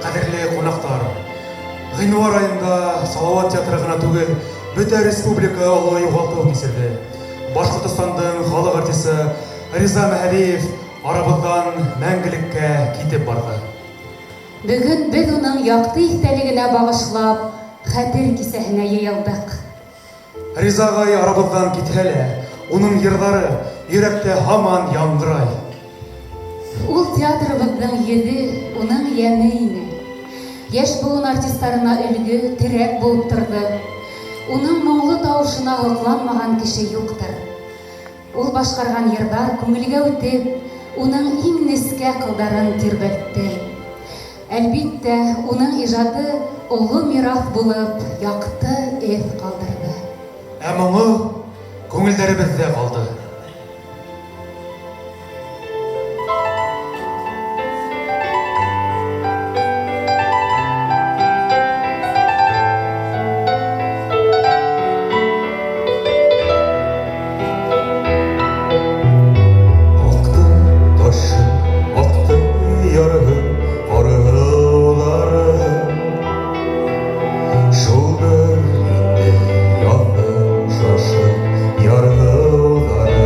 Кадерле кунаклар! Гыйнвар аенда Салават театры гына түгел, бөтә республика олы югалту кичерде. Башкортостандың халык артисты Риза Мәһәдиев арабыздан мәңгелеккә китеп барды. Бөгөн беҙ уның якты иҫтәлегенә багышлап хәтер кисәһенә йыйылдыҡ. Риза агай арабыздан китһә лә, уның йырҙары йөрәктә һаман яңгырай. Ул театрыбыҙҙың йөҙө, уның йәме ине. Йәш быуын артистарына өлгө, терәк булып торҙо. Уның моңло тауышына һоҡланмаған кеше юҡтыр. Ул башҡарған йырҙар күңелгә үтеп, уның иң нескә ҡылдарын тирбәтте. Әлбиттә, уның ижады оло мираҫ булып, яҡты эҙ ҡалдырҙы. Ә моңо күңелдәребеҙҙә ҡалды. Аҡты ташы, аҡты ярыһы, ҡарыһыулары. Шулдыр инде яҙҙың шашы, ярһыуҙары.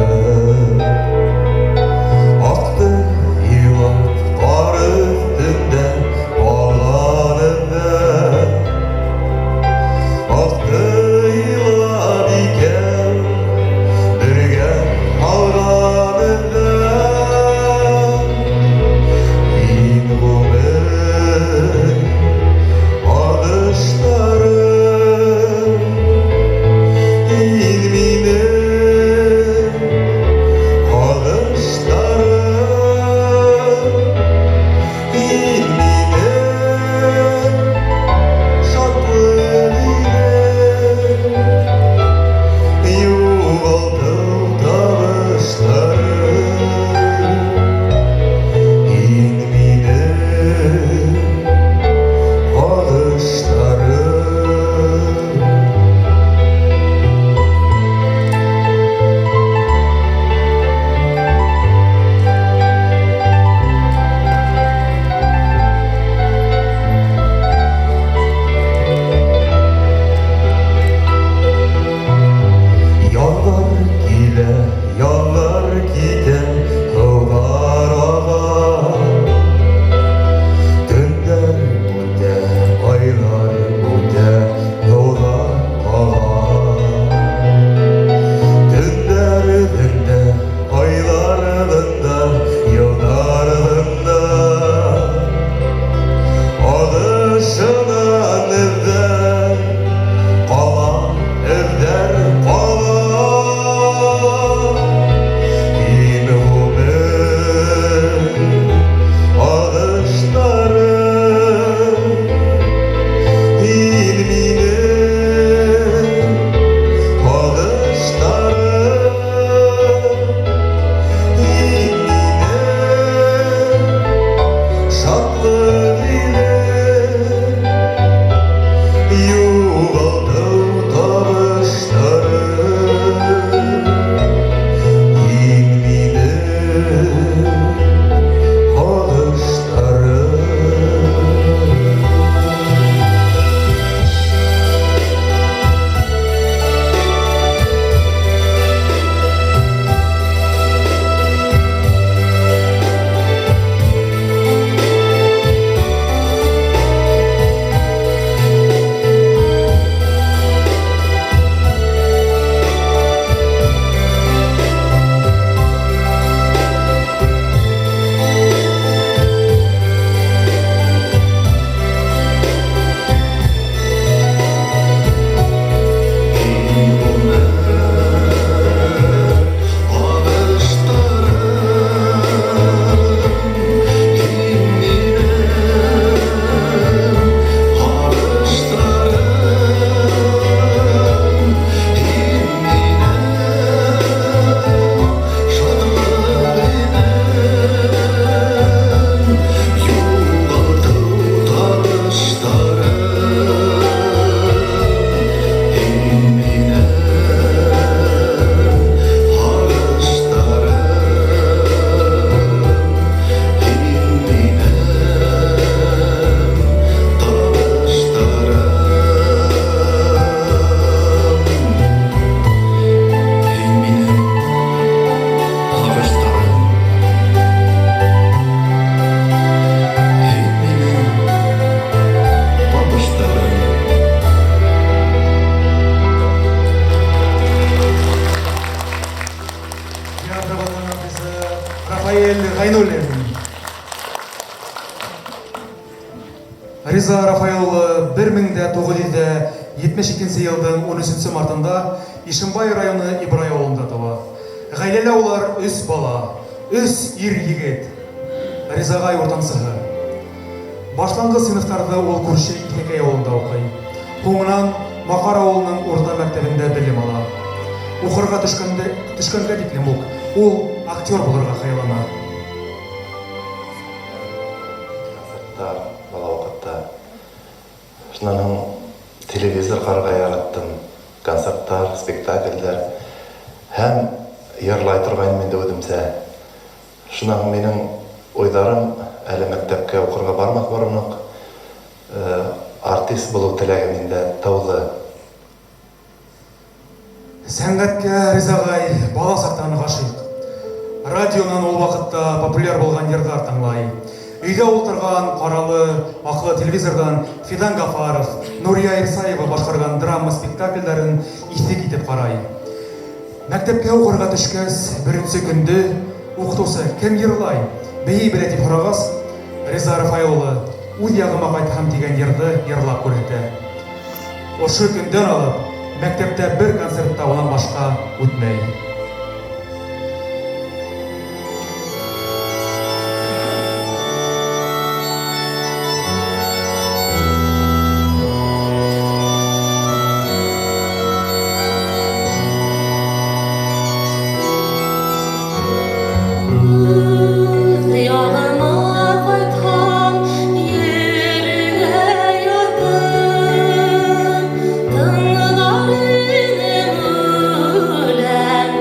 Риза Рафаил улы 1972 йылдың 13 мартында Ишембай районы Ибрай авылында туа. Ғаиләлә улар өс бала, өс ир-егет. Риза ағай уртансыһы. Башланғыс сыйныфтарҙы ул күрше Иҫәкәй авылында уҡый. Һуңынан Маҡар авылының урта мәктәбендә белем ала. Уҡырға төшкәндә, төшкәнгә тиклем үк ул актер булырға хыяллана. Концерттар бала ваҡытта. Шунан һуң телевизор ҡарарға яраттым. Концерттар, спектаклдәр. Һәм йырлай торғайным инде үҙемсә. Шунан һуң минең уйҙарым әле мәктәпкә уҡырға бармаҫ борон уҡ артист булыу теләге миндә тыуҙы. Сәнғәткә Риза ағай бала саҡтан ғашиҡ. Радионан ул ваҡытта популяр булған йырҙар тыңлай. Өйҙә ултырған ҡаралы, аҡлы телевизорҙан Фидан Гафаров, Нурия Ирсаева башҡарған драма спектаклдәрен иҫе китеп ҡарай. Мәктәпкә уҡырға төшкәс, беренсе көндө уҡытыусы кем йырлай, бейей белә тип һорағас, Риза Рафаил улы «Үҙ яғыма ҡайтһам» тигән йырҙы йырлап күрһәтә. Ошо көндән алып мәктәптә бер концерт та унан башҡа үтмәй. Үҙ яғыма ҡайтһам, ергә ятып, тыңлар инем үлән.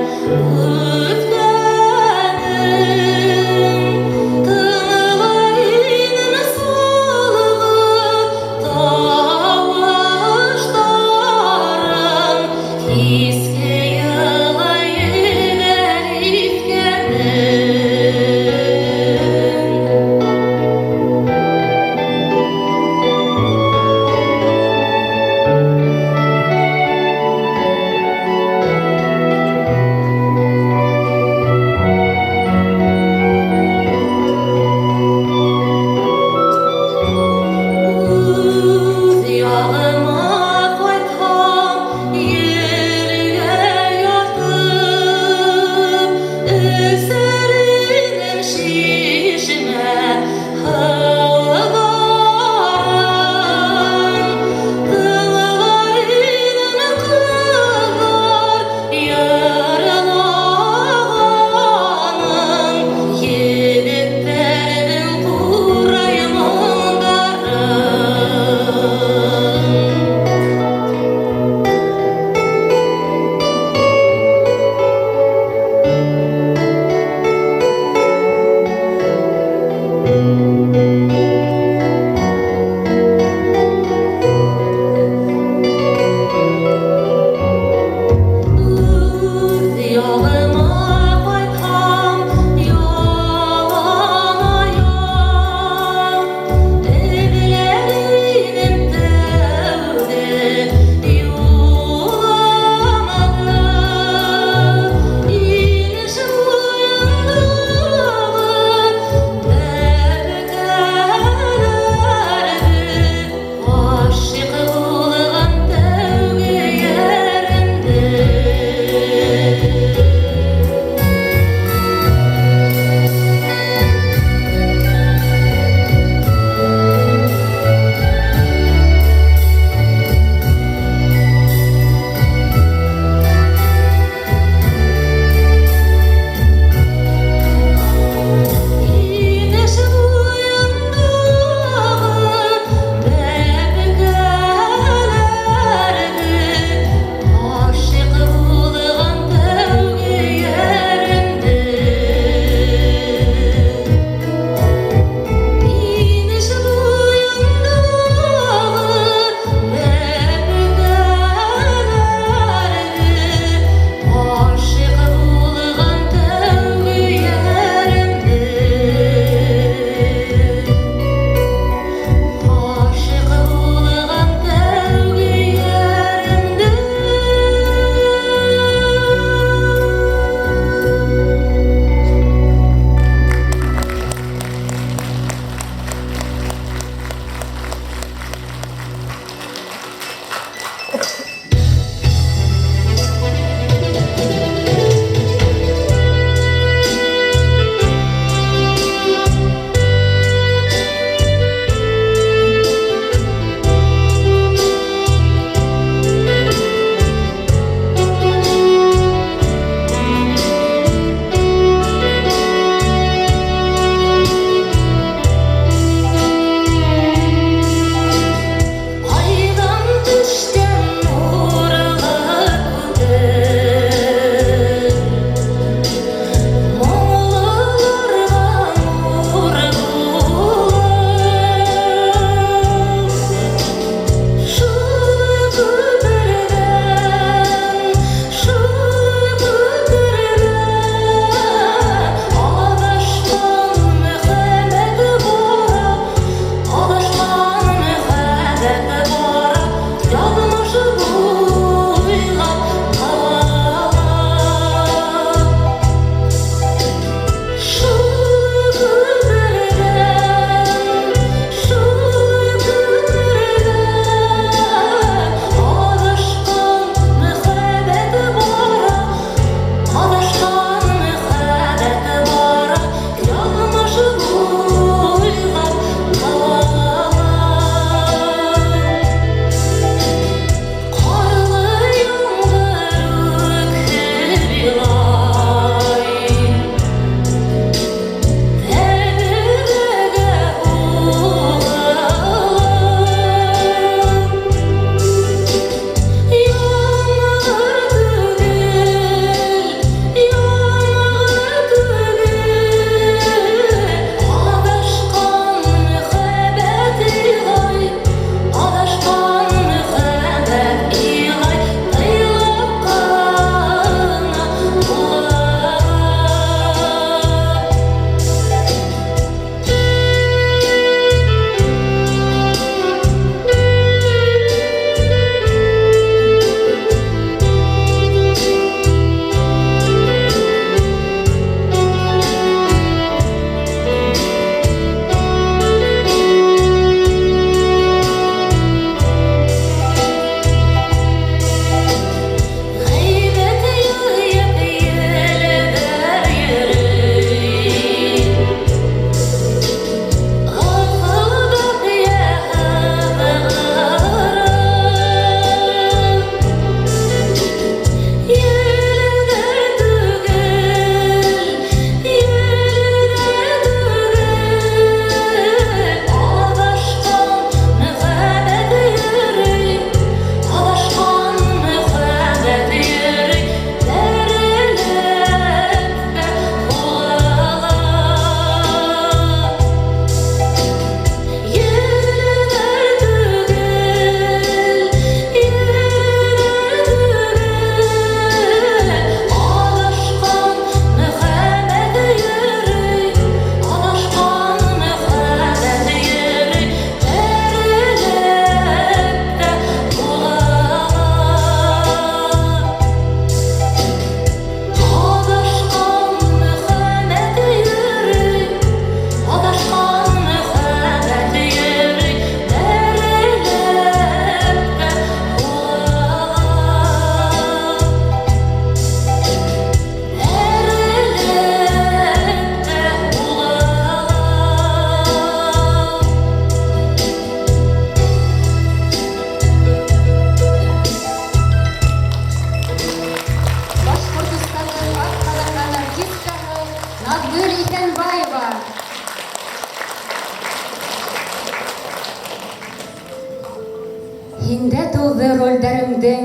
Һиндә тыуҙы ролдәремдең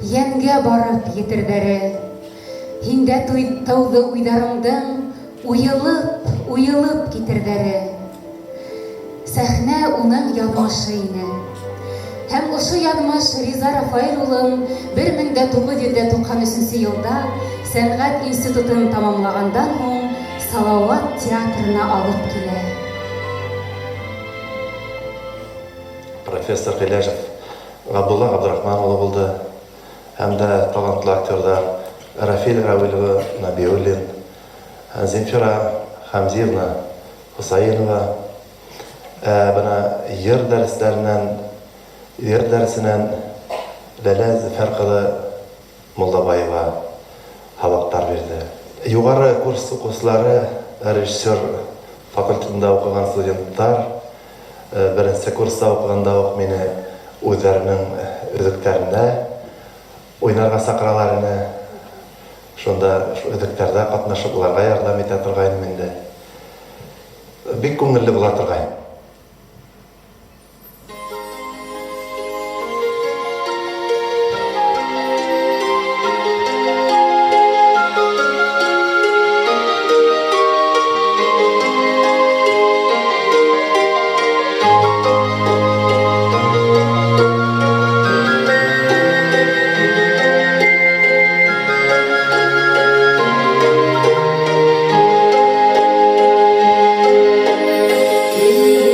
йәнгә барып етерҙәре. Һиндә тыуҙы уйҙарымдың уйылып, уйылып китерҙәре. Сәхнә уның яҙмышы ине. Һәм ошо яҙмыш Риза Рафаэль улын 1993 йылда сәнғәт институтын тамамлағандан һуң Салауат театрына алып килә. Профессор Ғиләжев Ғабдулла Ғабдрахман улы булды. Һәм дә талантлы актерҙар Рафил Рауилова Набиуллин, Земфира Хәмзиевна Хусаинова, бына йыр дәрестәренән, йыр дәресенән Ләлә Зөфәр ҡыҙы Муллабаева һабаҡтар бирҙе. Юғары курс уҡыусылары, режиссер факультетында уҡыған студенттар, беренсе курста уҡығанда уҡ мине үҙҙәренең өҙөктәрендә уйнарға саҡыралар ине. Шунда өҙөктәрҙә ҡатнашып, уларға ярҙам итә торғайным инде. Бик күңелле була торғайны. Thank you.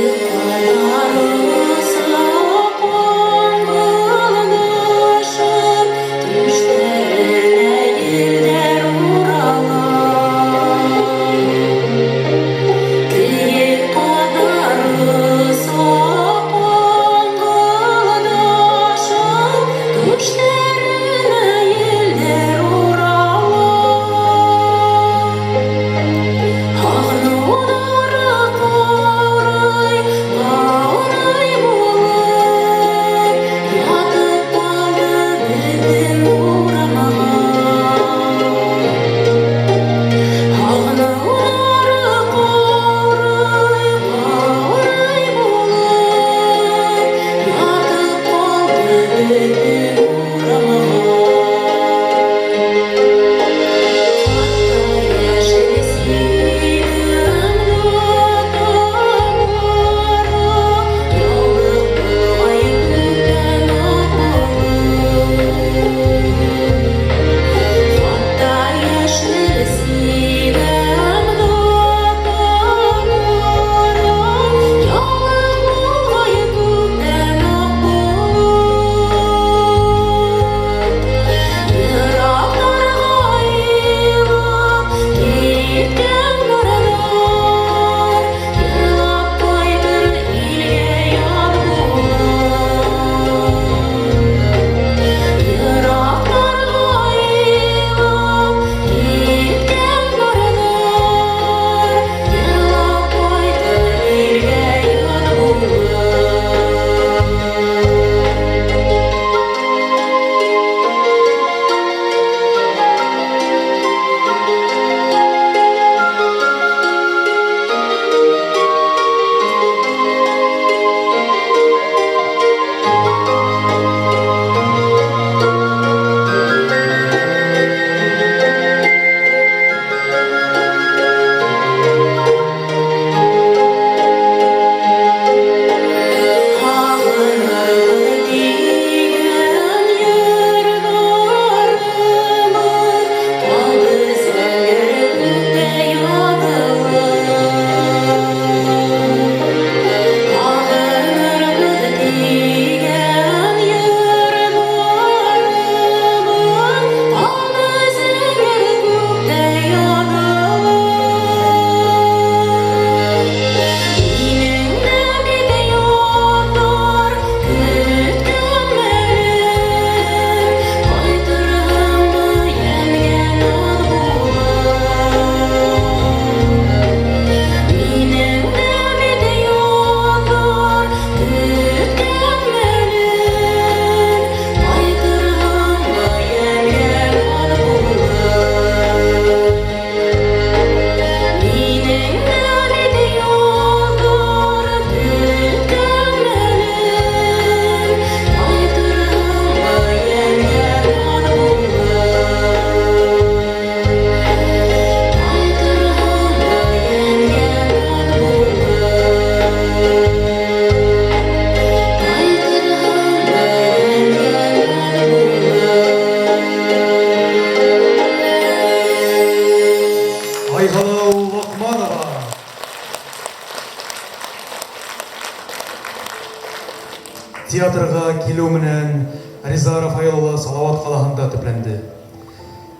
Театрға килеү менән Риза Рафаил улы Салауат ҡалаһында төпләнде.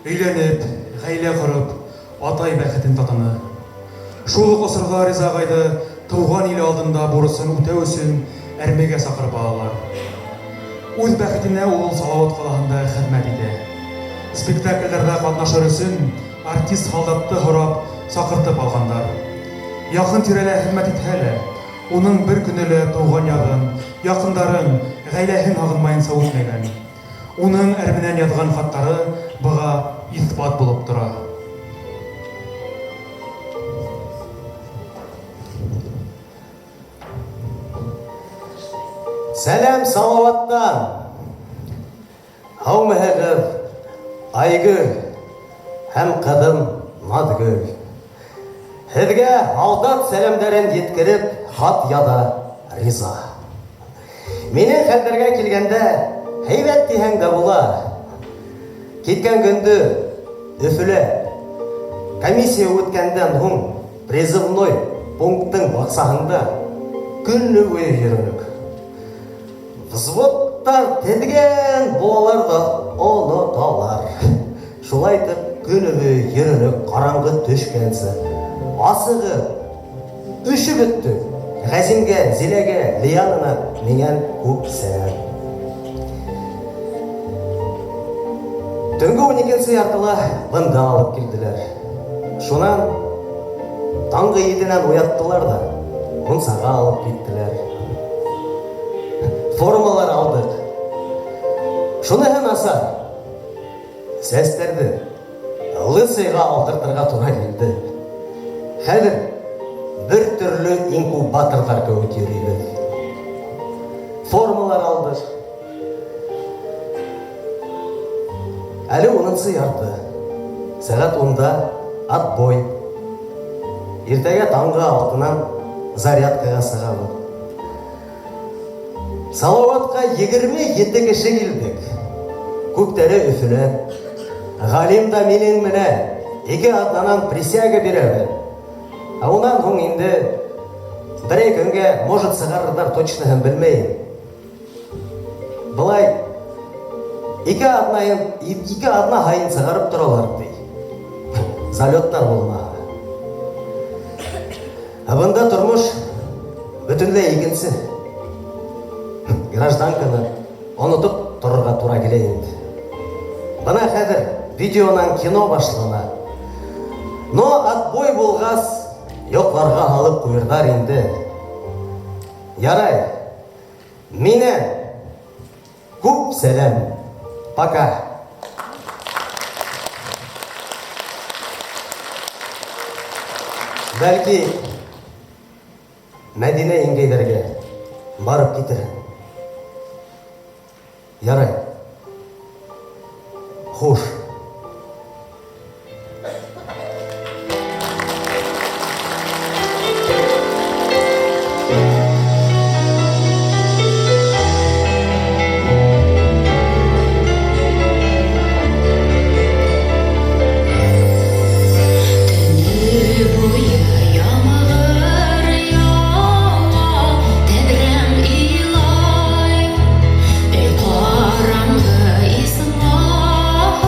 Өйләнеп, ғаилә ҡороп, атай бәхетен татыны. Шул уҡ осорҙа Риза ағайҙы тыуған иле алдында бурысын үтәү өсөн әрмегә саҡырып алалар. Үҙ бәхетенә ул Салауат ҡалаһында хеҙмәт итә. Спектаклдәрҙә ҡатнашыр өсөн артист һалдатты һорап саҡыртып алғандар. Яҡын тирәлә хеҙмәт итһә лә, уның бер көнө лә тыуған яғын, яҡындарын, ғаиләһен һағынмайынса үтмәгән. Уның әрменән яҙған хаттары быға иҫбат булып тора. Сәләм Салауаттан! Һаумыһығыҙ, Айгөл һәм ҡыҙым Наҙгөл. Һеҙгә һалдат сәләмдәрен еткереп хат яҙа Риза. Минең хәлдәргә килгәндә, һәйбәт тиһәң дә була. Киткән көндө Өфөлә комиссия үткәндән һуң призывной пункттың баҡсаһында көнө буйы йөрөнөк. Взводтар теҙгән булалар ҙа оноталар. Шулай итеп көнө буйы йөрөнөк ҡараңғы төшкәнсе. Асығып, өшөп бөттөк. Ғәзимгә, Зиләгә, Лианана минән күп сәләм. Төнгө 12-нсе яртыла бында алып килделәр. Шунан таңғы 7-нән уяттылар ҙа мунсаға алып киттеләр. Формалар алдыҡ. Шуныһы насар. Сәстәрҙе лысыйға алдыртырға тура килде. Хәҙер бер төрлө инкубаторҙар кеүек йөрөйбөҙ. Формалар алдыҡ. Әле 10-нсы ярты. Сәғәт 10-да отбой. Иртәгә таңғы 6-нан зарядкаға сығабыҙ. Салауатҡа 27 кеше килдек. Күптәре Өфөлә. Ғалим да минең менән 2 аҙнанан присяга бирәбеҙ. Ә унан һуң инде берәй көнгә, может, сығарырҙар, точно һәм белмәйем. Былай 2 аҙна һайын сығарып торалар, ти. Залеттар булмаһа. Ә бында тормош бөтөнләй икенсе. Гражданканы онотоп торорға тура килә инде. Бына хәҙер видеонан кино башлана. Но отбой булғас, йоҡларға һалып ҡуйырҙар инде. Ярай, минән күп сәләм. Пока. Бәлки Мәдинә еңгәйҙәргә барып китер. Ярай. Хуш. Төнө буйы ямғыр яуа, тәҙрәм илай. Өй ҡараңғы, исмаһам.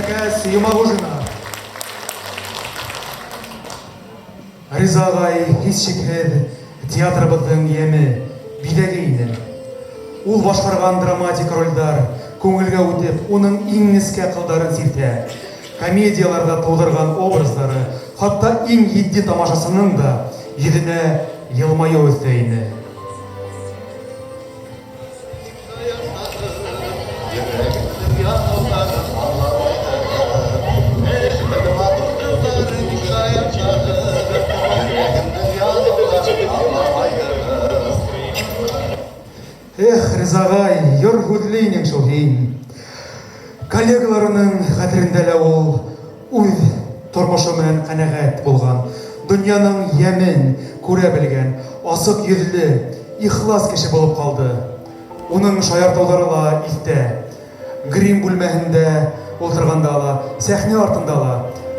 Зәркәс Йомағужина. Риза ағай, һис шикһеҙ, театрыбыҙҙың йәме, биҙәге ине. Ул башҡарған драматик ролдәр күңелгә үтеп, уның иң нескә ҡылдарын сиртә. Комедияларҙа тыуҙырған образдары, хатта иң етди тамашасының да йөҙөнә йылмайыу өҫтәй ине. Эх, Риза ағай, йор һүҙле инең шул һин. Коллегаларының хәтерендә лә ул үҙ тормошо менән ҡәнәғәт булған, донъяның йәмен күрә белгән, асыҡ йөҙлө, ихлас кеше булып ҡалды. Уның шаяртыуҙары ла иҫтә. Грим бүлмәһендә ултырғанда ла, сәхнә артында ла,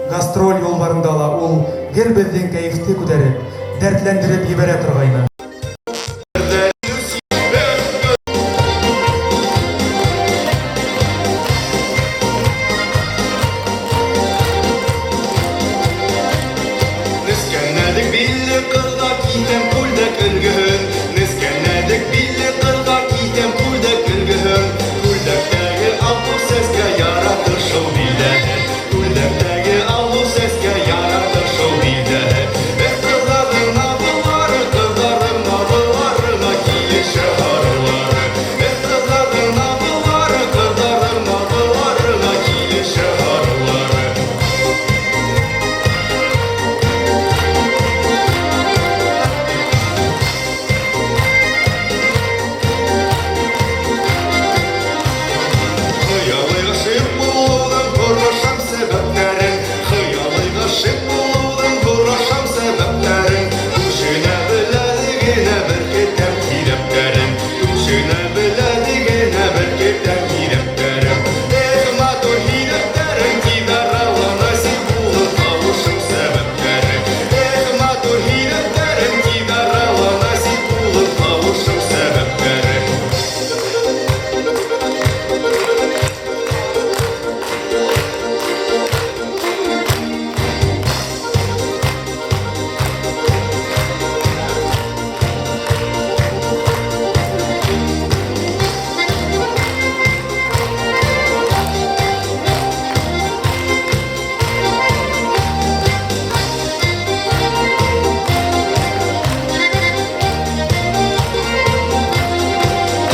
гастроль юлдарында ла ул гел беҙҙең кәйефте күтәреп, дәртләндереп ебәрә торғайны. Нескәнәдек билле ҡырҙа китәм күлдәк өлгөһөн. Нескәнәдек билле ҡырҙа китәм күлдәк өлгөһөн. Күлдәктәге алһыу сәскә яратыр шул билдәһе. Күлдәктәге алһыу сәскә яратыр шул билдәһе. Эх, ҡыҙҙарҙың наҙлылары, ҡыҙҙарҙың наҙлыларына килешә һарылары. Эх, ҡыҙҙарҙың наҙлылары, ҡыҙҙарҙың наҙлыларына килешә һарылары. Хыялый ғашиҡ булыуҙың һорашам сәбәптәрен. Хыялый ғашиҡ булыуҙың һорашам сәбәптәрен. Түшенә белә генә беркетәм һирәптәрен. Түшенә белә генә беркетәм һирәптәрен. Эх, матур һирәптәрең, тиҙ арала насип булыр ҡауышыу сәбәптәре. Эх, матур һирәптәрең, тиҙ арала насип булыр ҡауышыу сәбәптәре.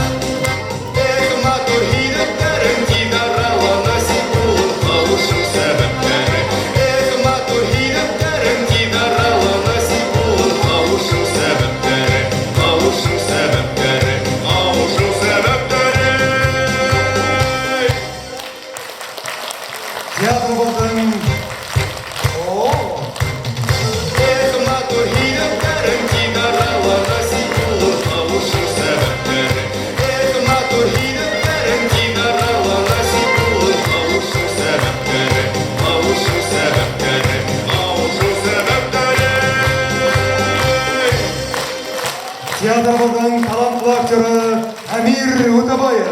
Эх, матур һирәптәрең, тиҙ арала насип булыр ҡауышыу сәбәптәре. Эх, матур һирәптәрең, тиҙ арала насип булыр ҡауышыу сәбәптәре. Ҡауышыу сәбәптәре, ҡауышыу сәбәптәре. Театрыбыҙҙың О! Эх, матур һирәптәрең, тиҙ арала насип булыр ҡауышыу сәбәптәре. Эх, матур һирәптәрең, тиҙ арала насип булыр ҡауышыу сәбәптәре. Ҡауышыу сәбәптәре, ҡауышыу сәбәптәре. Театрыбыҙҙың талантлы актеры Әмир Үтәбаев.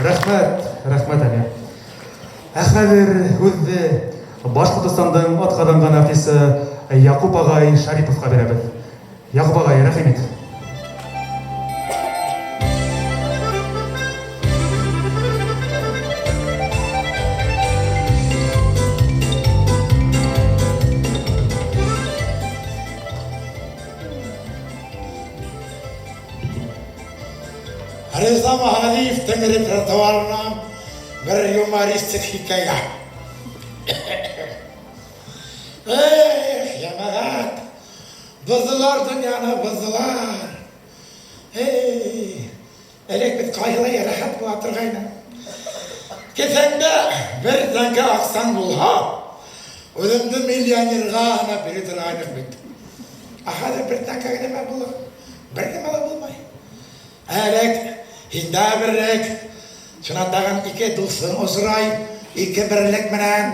Рәхмәт, рәхмәт, Әмир. Ә хәҙер һүҙҙе Башҡортостандың атҡаҙанған артисы Яҡуп ағай Шариповҡа бирәбеҙ. Яҡуп ағай, рәхим ит. Риза Маһәлиевтең репертуарынан бер юмористик хикәйә. Эх, йәмәғәт, боҙҙолар донъяны, боҙҙолар. Эй, элек бит ҡайһылай рәхәт була торғайны. Кеҫәңдә бер тәңкә аҡсаң булһа, үҙеңде миллионерға һанап йөрөй торғайныҡ бит. Ә хәҙер бер тәңкә нимә булыр? Бер нимә лә булмай. Элек һиндә берлек, шунан тағын ике дуҫың осрай, ике берлек менән.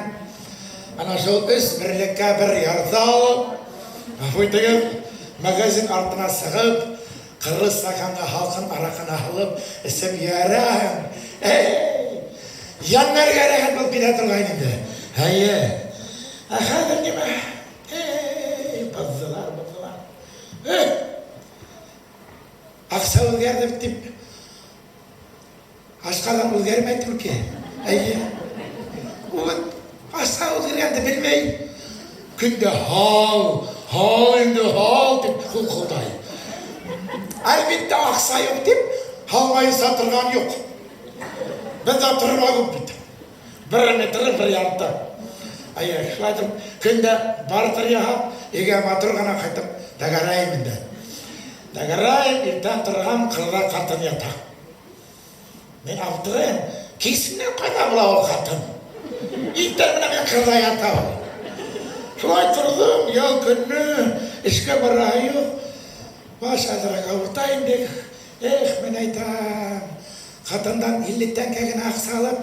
Ана шул өс берлеккә бер ярҙы алып, ғәфү итегеҙ, магазин артына сығып, Ҡыры стаканға һалҡын араҡыны һалып, эсеп ебәрәһең. Эй, йәннәргә рәхәт булып китә торғайны инде. Әйе. Ә хәҙер нимә? Эй, боҙҙолар, боҙҙолар. Эй, аҡса үҙгәрҙе тип, ашҡаҙан үҙгәрмәй түлке. Әйе. Ул аҡса үҙгәргәнде белмәй. Көндә һал, һал инде, һал тип һуңҡылдай. Әлбиттә, аҡса юҡ тип, һалмайынса торған юҡ. Беҙҙә торба күп бит. Бер метр, бер ярты. Әйе, шулай итеп, көндә бартер яһап, өйгә матур ғына ҡайтып тәгәрәйем инде. Тәгәрәйем, иртән торһам, ҡырҙа ҡатын ята. Мин аптырайым, кисенән ҡайҙа була ул ҡатын? Иртән менән генә ҡырҙа ята ул. Шулай торҙом, ял көнө, эшкә бараһы юҡ. Баш әҙерәк ауырта инде. Эх, мин әйтәм, ҡатындан 50 тәңкә генә аҡса алып,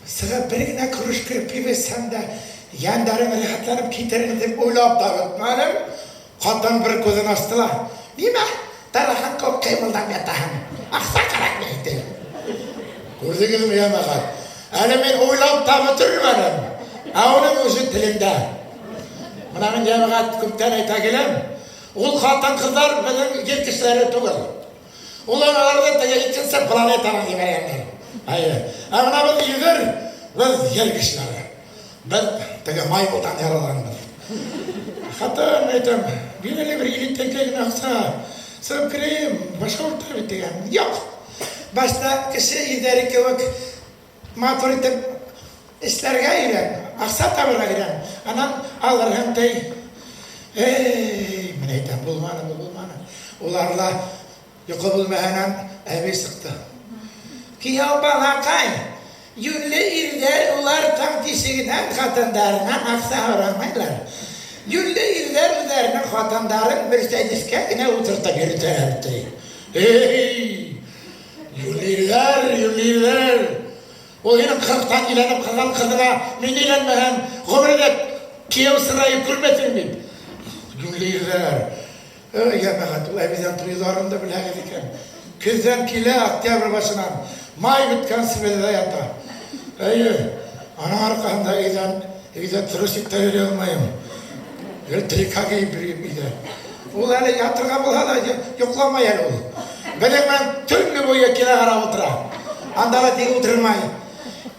сығып бер генә кружка пиво эсһәм дә, йәндәрем рәхәтләнеп китер ине тип уйлап та бөтмәнем. Ҡатын бер күҙен асты ла, нимә, тарахан кеүек ҡыймылдап ятаһың, аҡса кәрәкмәй, ти. Күрҙегеҙме, йәмәғәт? Әле мин уйлап та бөтөрмәнем, ә уның үҙе телендә. Бына мин, йәмәғәт, күптән әйтә киләм, ул ҡатын-ҡыҙҙар беҙҙең ер кешеләре түгел. Улар аларҙы теге икенсе планетанан ебәргәндәр. Әйе. Ә бына беҙ ирҙәр, беҙ ер кешеләре. Беҙ теге маймылдан яралғанбыҙ. Ҡатын, әйтәм, бир әле бер 50 тәңкә генә аҡса, сығып керәйем, башҡа ауырта бит тигән. Юҡ. Башта кеше ирҙәре кеүек матур итеп эшләргә өйрән, аҡса табырға өйрән, анан алырһың, ти. Эй, мин әйтәм, булманы, булманы. Улар ла йоҡо бүлмәһенән әбей сыҡты. Кейәү балаҡай, йүнле ирҙәр улар таң тишегенән ҡатындарынан аҡса һорамайлар. Йүнле ирҙәр үҙҙәренең ҡатындарын Мерседескә генә ултыртып йөрөтәләр, ти. Эй, йүнле ирҙәр, йүнле ирҙәр. Ул һинең ҡырҡтан өйләнеп ҡалған ҡыҙыңа мин өйләнмәһәм, ғүмереңдә кейәү сырайы күрмәҫһең бит. Йүнле ирҙәр. Эй, йәмәғәт, ул әбейҙән туйҙарын да белһәгеҙ икән. Көҙҙән килә, октябрь башынан, май бөткәнсе беҙҙә ята. Әйе, аның арҡаһында өйҙән, өйҙә трусик та йөрөй алмайым. Гел трика кейеп йөрөйөм өйҙә. Ул әле ятырға булһа ла йоҡламай әле ул. Беҙҙең менән төнө буйы кино ҡарап ултыра. Анда ла тик ултырмай.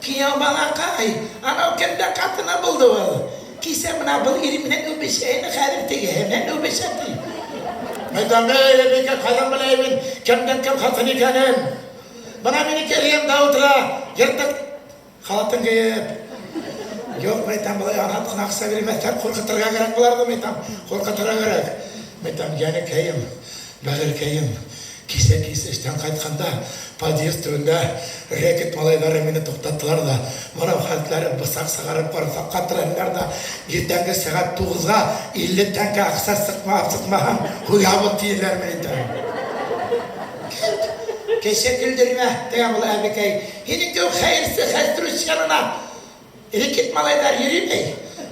Кейәү балаҡай, анау кемдең ҡатыны булды был? Кисә бына был ире менән үбешә ине, хәҙер тегеһе менән үбешә, ти. Әйтәм, эй, әбейкә, ҡайҙан беләйем мин кемдең кем ҡатын икәнен? Бына минеке эргәмдә ултыра, йыртыҡ халатын кейеп. Юҡ, мин әйтәм, былай анһат ҡына аҡса бирмәҫтәр, ҡурҡытырға кәрәк быларҙы, мин әйтәм, ҡурҡытырға кәрәк. Мин әйтәм, йәнекәйем, бәғеркәйем, кисә кис эштән ҡайтҡанда подъезд төбөндә рэкет малайҙары мине туҡтаттылар ҙа, бынау хәтләре бысаҡ сығарып ҡорһаҡҡа терәнеләр ҙә, иртәнге сәғәт 9-ға 50 тәңкә аҡса сыҡмаһаң, һуябыҙ, тинеләр, мин әйтәм. Кеше көлдөрмә, тигән был әбекәй. Һинең кеүек хәйерсе хәстрүш янына рэкет малайҙар йөрөмәй.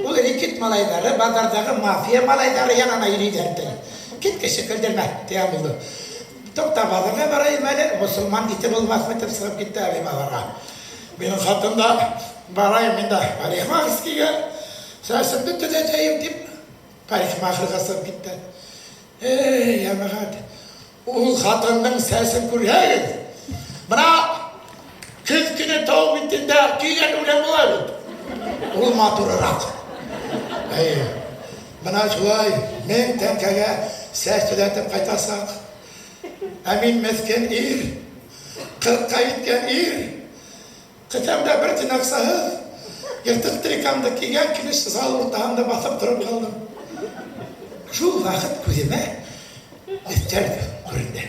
Ул рэкет малайҙары баҙарҙағы мафия малайҙары янына йөрөйҙәр, ти. Кит, кеше көлдөрмә, тигән булды. Туҡта, баҙарға барайым әле, мосолман ите булмаҫмы тип сығып китте әбей баҙарға. Минең ҡатын да барайым мин дә парикмахерскийға, сәсемде төҙәтәйем тип парикмахерға сығып китте. Эй, йәмәғәт, ул ҡатындың сәсен күрһәгеҙ. Бына көҙ көнө тау битендә көйгән үлән була бит. Ул матурыраҡ. Әйе. Бына шулай 1000 тәңкәгә сәс төҙәтеп ҡайтасаҡ. Ә мин меҫкен ир, 40-ҡа еткән ир, кеҫәмдә бер тин аҡсаһыҙ, йыртыҡ трикамды кейгән килеш зал уртаһында баҫып тороп ҡалдым. Шул ваҡыт күҙемә өҫтәл күренде.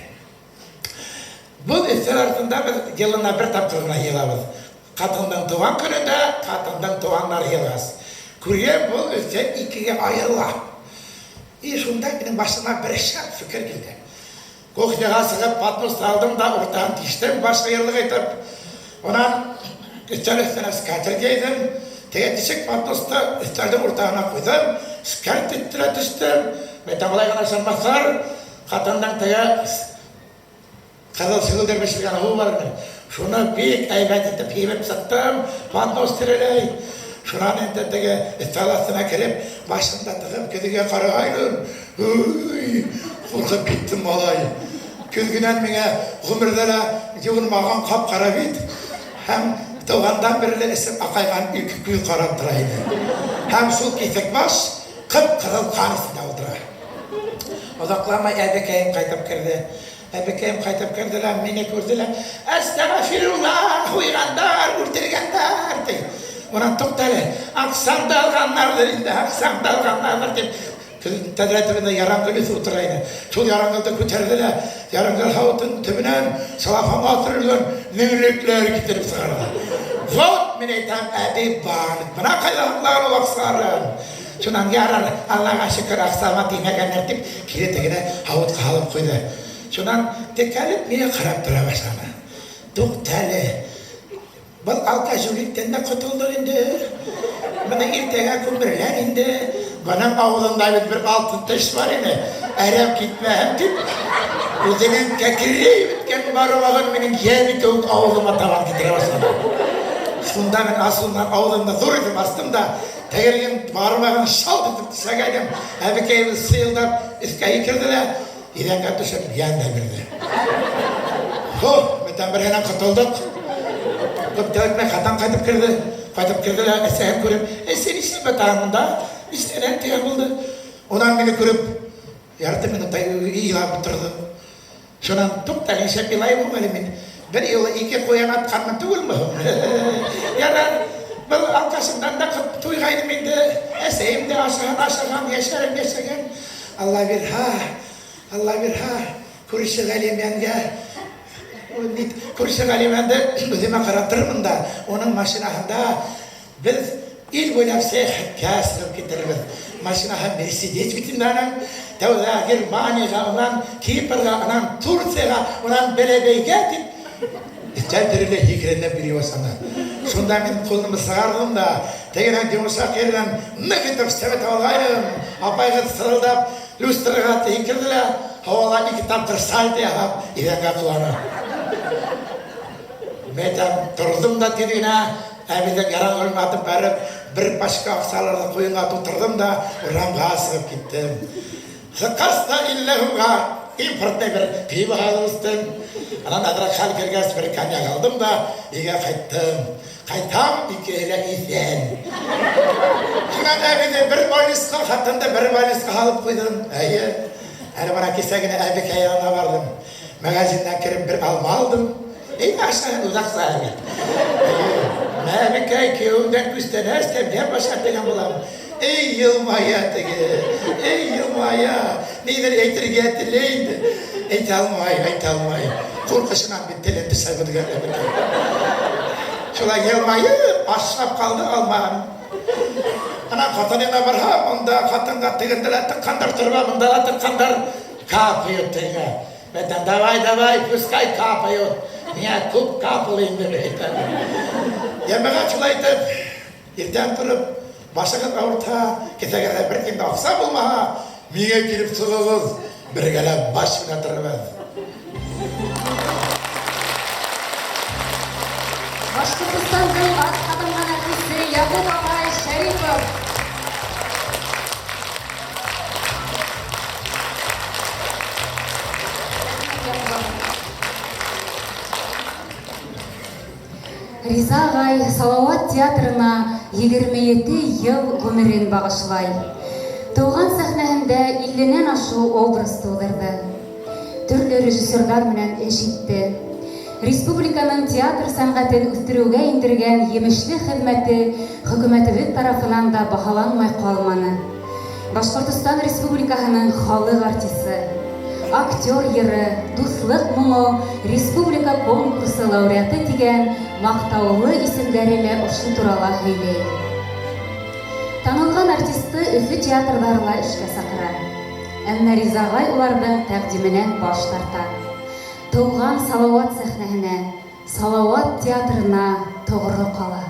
Был өҫтәл артында беҙ йылына бер тапҡыр ғына йыйылабыҙ. Ҡатындың тыуған көнөндә ҡатындың туғандары йыйылғас. Күргән был өҫтәл икегә айырыла. И шунда минең башыма бер шәп фекер килде. Кухняға сығып поднос алдым да уртаһын тиштем, баш йырлыҡ итеп. Унан өҫтәл өҫтөнә скатерть йәйҙем. Теге тишек подносты өҫтәлдең уртаһына ҡуйҙым. Скатерть иттерә төштөм. Әйтәм, былай ғына ышанмаҫтар. Ҡатындың теге Ҡыҙыл сөгөлдөр бешергән һыу бар ине. Шуны бик әйбәт итеп һибеп сыҡтым, поднос тирәләй. Шунан инде теге өҫтәл аҫтына кереп, башымды тығып көҙгөгә ҡарағайным. Уй, ҡурҡып киттем, малай. Көҙгөнән миңә ғүмерҙә лә йыуынмаған ҡап-ҡара бит һәм тыуғандан бирле эсеп аҡайған ике күҙ ҡарап тора ине. Һәм шул киҫәк баш ҡып-ҡыҙыл ҡан эсендә ултыра. Оҙаҡламай әбекәйем ҡайтып керҙе. Әбекәйем ҡайтып керҙе лә, мине күрҙе лә, әстәғәфирулла, һуйғандар, үлтергәндәр, ти. Унан туҡта әле, аҡсаңды алғандарҙыр инде, аҡсаңды алғандарҙыр, тип, тәҙрә төбөндә яраңгөл үҫеп ултыра ине. Шул яраңгөлдө күтәрҙе лә, яраңгөл һауытын төбөнән целлофанға төрөлгән меңлекләр китереп сығарҙы. Вот, мин әйтәм, әбей банк, бына ҡайҙа һаҡлаған ул аҡсаларын. Шунан ярар, Аллаға шөкөр, аҡсама теймәгәндәр, тип, кире тегене һауытҡа һалып ҡуйҙы. Шунан текәлеп миңә ҡарап тора башланы. Туҡта әле, был алкоголиктән дә ҡотолдоҡ инде. Быны иртәгә күмерләр инде. Бының ауыҙында бит бер алтын теш бар ине. Әрәм китмәһен тип, үҙенең кәкерәйеп бөткән бармағын минең йәне кеүек ауыҙыма табан китерә башланы. Шунда мин асыуымдан ауыҙымды ҙур итеп астым да, тегенең бармағын шалт итеп тешләгәйнем. Әбекәйем сыйылдап өҫкә һикерҙе лә, иҙәнгә төшөп йән дә бирҙе. Һо, бүтән береһенән ҡотолдоҡ. Күп тә үтмәй ҡатын ҡайтып керҙе. Ҡайтып керҙе лә, әсәһен күреп, "Эй, син нишләп ятаһың монда? Нишләнәң?" тигән булды. Унан мине күреп, ярты минуттай илап ултырҙы. Шунан туҡта, нишләп илайым һуң әле мин? Бер юлы ике ҡуян атҡанмын түгелме һуң? Ярар, был алкашымдан да туйғайным инде. Әсәйем дә ашаған, ашаған, йәшәрем йәшәгән. Алла бирһә, Алла бирһә, күрше Ғәлимәнгә күрше Ғәлимәнде үҙемә ҡаратырмын да, уның машинаһында беҙ ил буйлап сәйәхәткә сығып китербеҙ. Машинаһы Мерседес бит инде аның. Тәүҙә Германияға, унан Кипрға, унан Турцияға, унан Бәләбәйгә тип өҫтәл тирәләй һикеренеп йөрөй башланы. Шунда мин ҡулымды сығарҙым да, тегенән йомшаҡ еренән ныҡ итеп сәбәт алғайным. Апайғыҙ сырылдап люстраға һикерҙе лә, һауала ике тапҡыр сальто яһап, иҙәнгә ҡоланы. Мәйтәм, торҙом да тиҙ генә, әбейҙең яраңгөлөн атып бәреп, бер пачка аҡсаларҙы ҡуйынға тултырҙым да, урамға сығып киттем. Сыҡҡас та илле һумға импортный бер пиво алып эстем. Анан әҙерәк хәл кергәс, бер коньяк алдым да, өйгә ҡайттым. Ҡайтам, икеһе лә иҫән. Шунан әбейҙе бер больницаға, ҡатынды бер больницаға һалып ҡуйҙым. Эйе, әле бына кисә генә әбекәй янына барҙым. Магазиндан кереп бер алма алдым. Эй, ашаған үҙ аҡсаһы бит. Эйе, әбекәй, кейәүеңдән күстәнәс тәмләп аша тигән булам. Эй, йылмая теге, эй, йылмая. Ниҙер әйтергә теләй инде. Әйтә алмай, әйтә алмай. Ҡурҡышынан бит телен тешләп бөткән әбекәй. Шулай йылмайып, ашап ҡалды алмаһын. Ана ҡатынына барһа, унда ҡатынға тегендә лә тыҡҡандар торба, бында ла тыҡҡандар. Капают тегеңә. Әйтәм, давай, давай, пускай капают. Миңә күп капал инде, әйтәм. Йәмәғәт, шулай итеп, иртән тороп, башығыҙ ауыртһа, кеҫәгеҙҙә бер тин дә аҡса булмаһа, миңә килеп сығығыҙ, бергәләп баш уйнатырбыҙ. Башҡортостандың атҡаҙанған артисты Яҡуп ағай Шәрипов. Риза ағай Салауат театрына 27 йыл ғүмерен бағышлай. Тыуған сәхнәһендә илленән ашыу образ тыуҙырҙы. Төрлө режиссерҙар менән эш итте. Республиканың театр сәнғәтен үҫтереүгә индергән емешле хеҙмәте хөкүмәтебеҙ тарафынан да баһаланмай ҡалманы. Башҡортостан Республикаһының халыҡ артисы, актер йыры, дуҫлыҡ моңо республика конкурсы лауреаты тигән маҡтаулы исемдәре лә ошо турала һөйләй. Танылған артисты Өфө театрҙары ла эшкә саҡыра. Әммә Риза ағай уларҙың тәҡдименән баш тарта. Тыуған Салауат сәхнәһенә, Салауат театрына тоғро ҡала.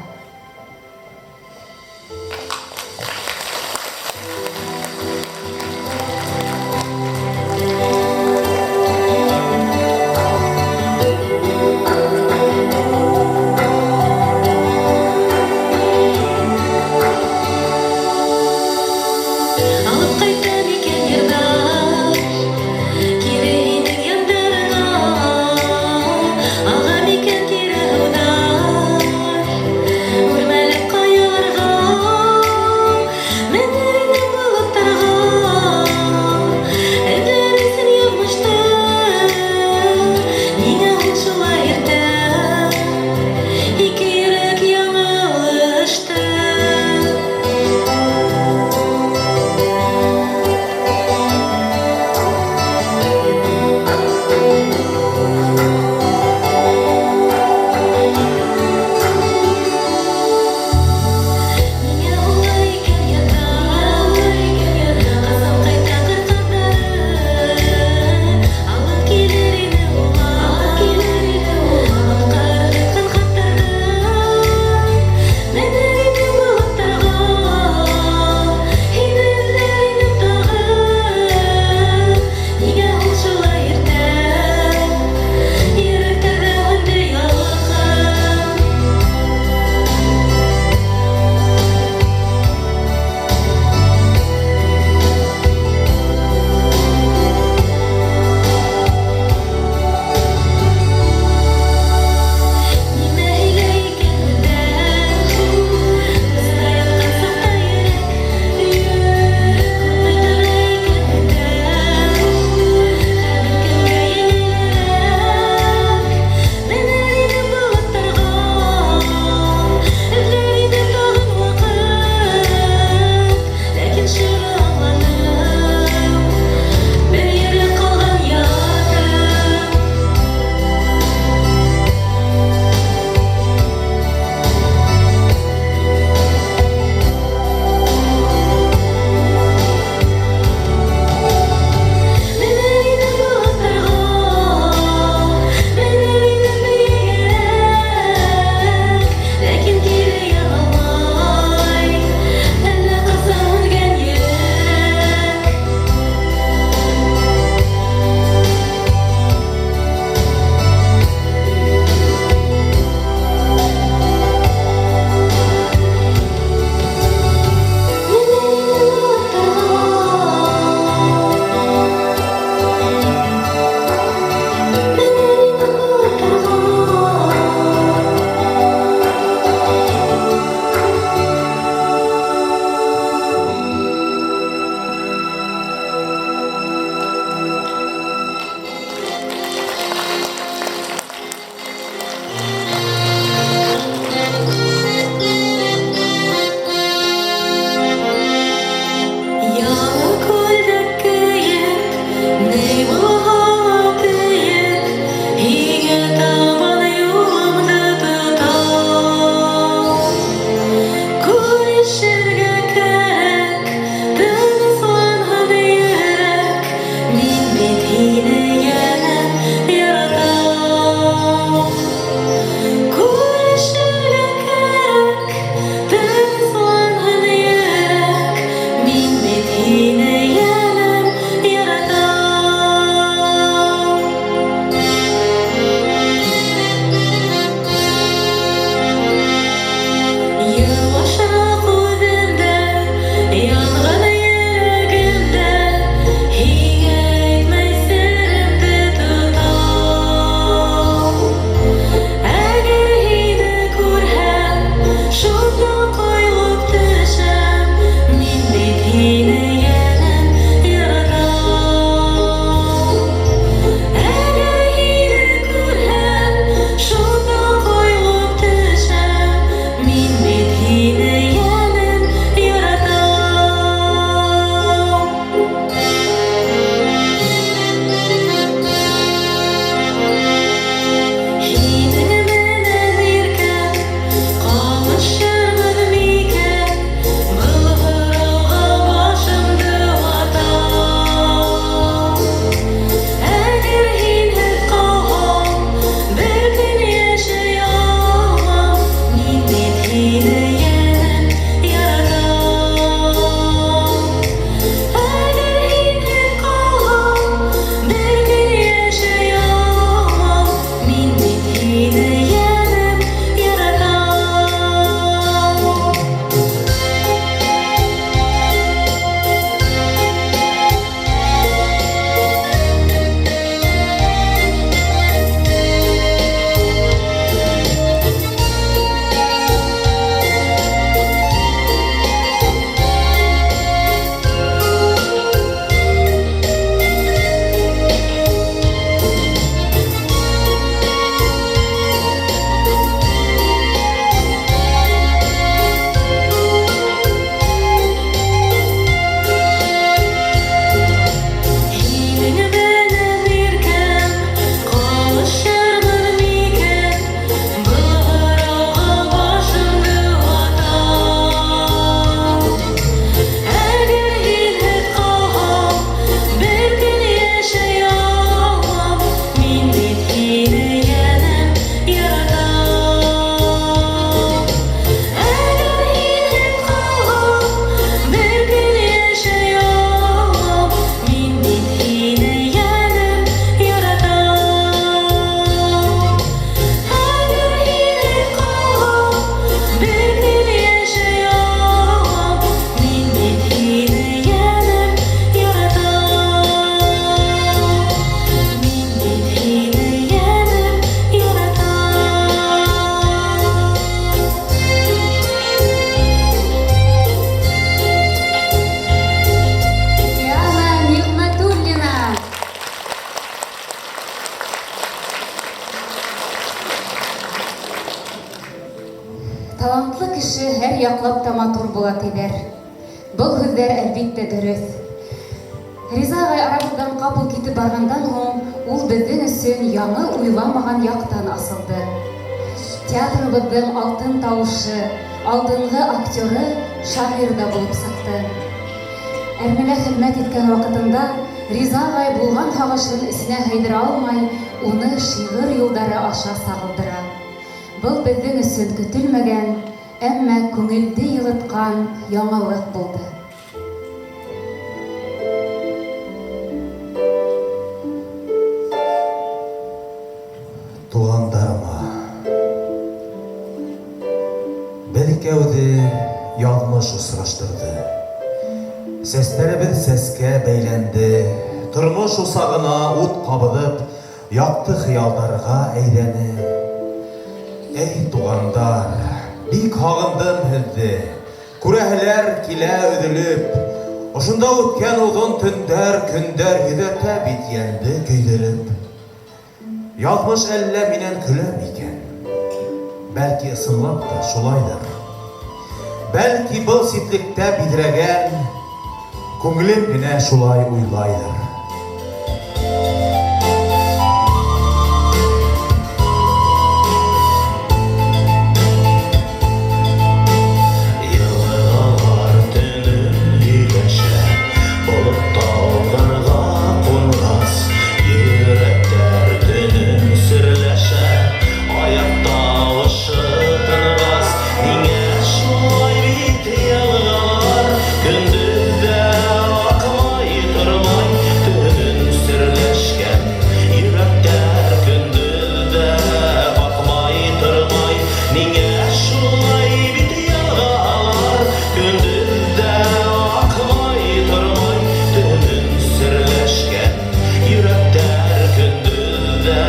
Талантлы кеше һәр яҡлап та матур була, тиҙәр. Был һүҙҙәр, әлбиттә, дөрөҫ. Риза ағай арабыҙҙан ҡапыл китеп барғандан һуң, ул беҙҙең өсөн яңы уйламаған яҡтан асылды. Театрыбыҙҙың алтын тауышы, алдынғы актеры шағир ҙа булып сыҡты. Әрмелә хеҙмәт иткән ваҡытында Риза ағай булған һағышын эсенә һыйҙыра алмай, уны шиғыр юлдары аша сағылдыра. Был беҙҙең өсөн көтөлмәгән, әммә күңелде йылытҡан яңылыҡ булды. Туғандарыма беҙ икәүҙе яҙмыш осраштырҙы. Сәстәребеҙ сәскә бәйләнде, тормош усағына ут ҡабыҙып, яҡты хыялдарға әйҙәне. Эй, туғандар, бик һағындым һеҙҙе. Күрәһеләр килә өҙөлөп. Ошонда үткән оҙон төндәр, көндәр йөҙәтә бит йәнде көйҙөрөп. Яҙмыш әллә минән көлә микән? Бәлки ысынлап та шулайҙыр. Бәлки был ситлектә биҙрәгән күңелем генә шулай уйлайҙыр. Йылғалар төнөн һөйләшә, болот тауҙарға ҡунғас, йөрәктәр төнөн серләшә, аяҡ тауышы тынғас. Ниңә шулай бит йылғалар көндөҙ ҙә аҡмай тормай, төнөн серләшкән йөрәктәр көндөҙ ҙә аҡмай тормай. Ниңә шулай бит йылғалар көндөҙ ҙә аҡмай тормай, төнөн серләшкән йөрәктәр көндөҙ ҙә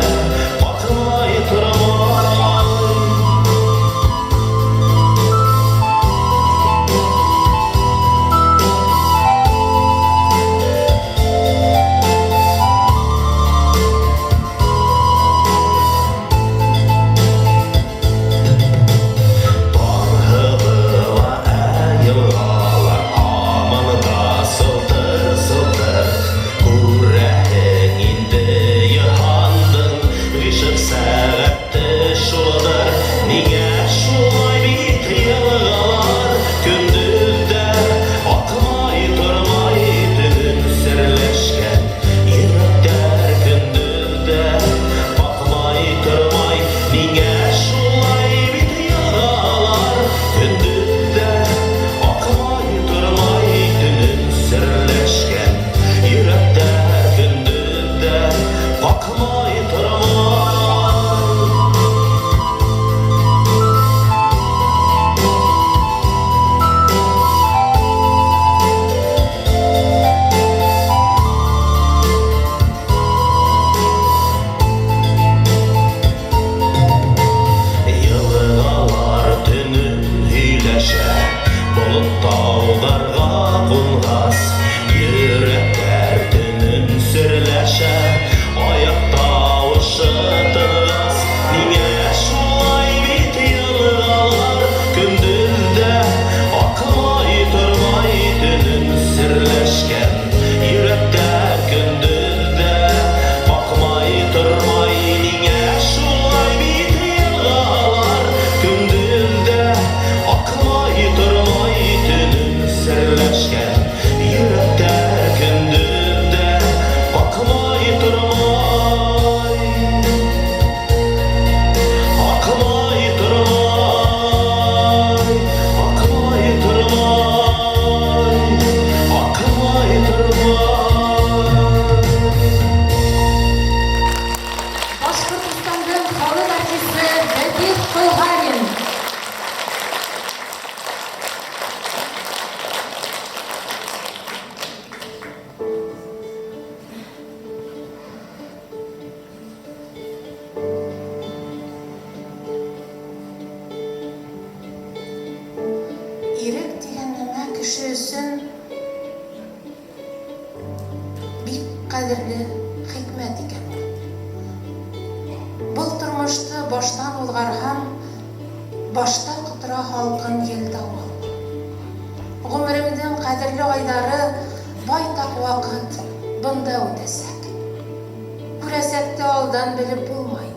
аҡмай тормай. Таң һығыла, ә йылғалар һаман да сылтыр-сылтыр. Күрәһең инде йыһандың ғишыҡ сәғәте шулдыр. Ниңә шулай бит йылғалар көндөҙ ҙә аҡмай тормай, төнөн серләшкән йөрәктәр көндөҙ ҙә аҡмай тормай. Ниңә шулай бит йылғалар көндөҙ ҙә аҡмай тормай, төнөн серләшкән йөрәктәр көндөҙ ҙә аҡмай тормай. Йылғалар төнөн һөйләшә, болот тауҙарға ҡунғас, йөрәктәр төнөн серләшә, аяҡ тауышы тынғас. Ниңә шулай бит йылғалар көндөҙ ҙә аҡмай тормай, төнөн серләшкән йөрәктәр көндөҙ ҙә аҡмай тормай. Ниңә шулай бит йылғалар көндөҙ ҙә аҡмай тормай, төнөн серләшкән йөрәктәр көндөҙ ҙә аҡмай тормай. Аҡмай тормай, аҡмай тормай, аҡмай тормай. Башҡортостандың халыҡ артисы Рәфиҡ Ҡолһарин. Ирек тигән нәмә кеше өсөн бик ҡәҙерле хикмәт икән ул. Был тормошто баштан уҙғарһам, башта ҡотора Котора һалҡын ел-давыл. Ғүмеремдең ҡәҙерле айҙары байтаҡ ваҡыт бында үтәсәк. Күрәсәкте алдан белеп булмай.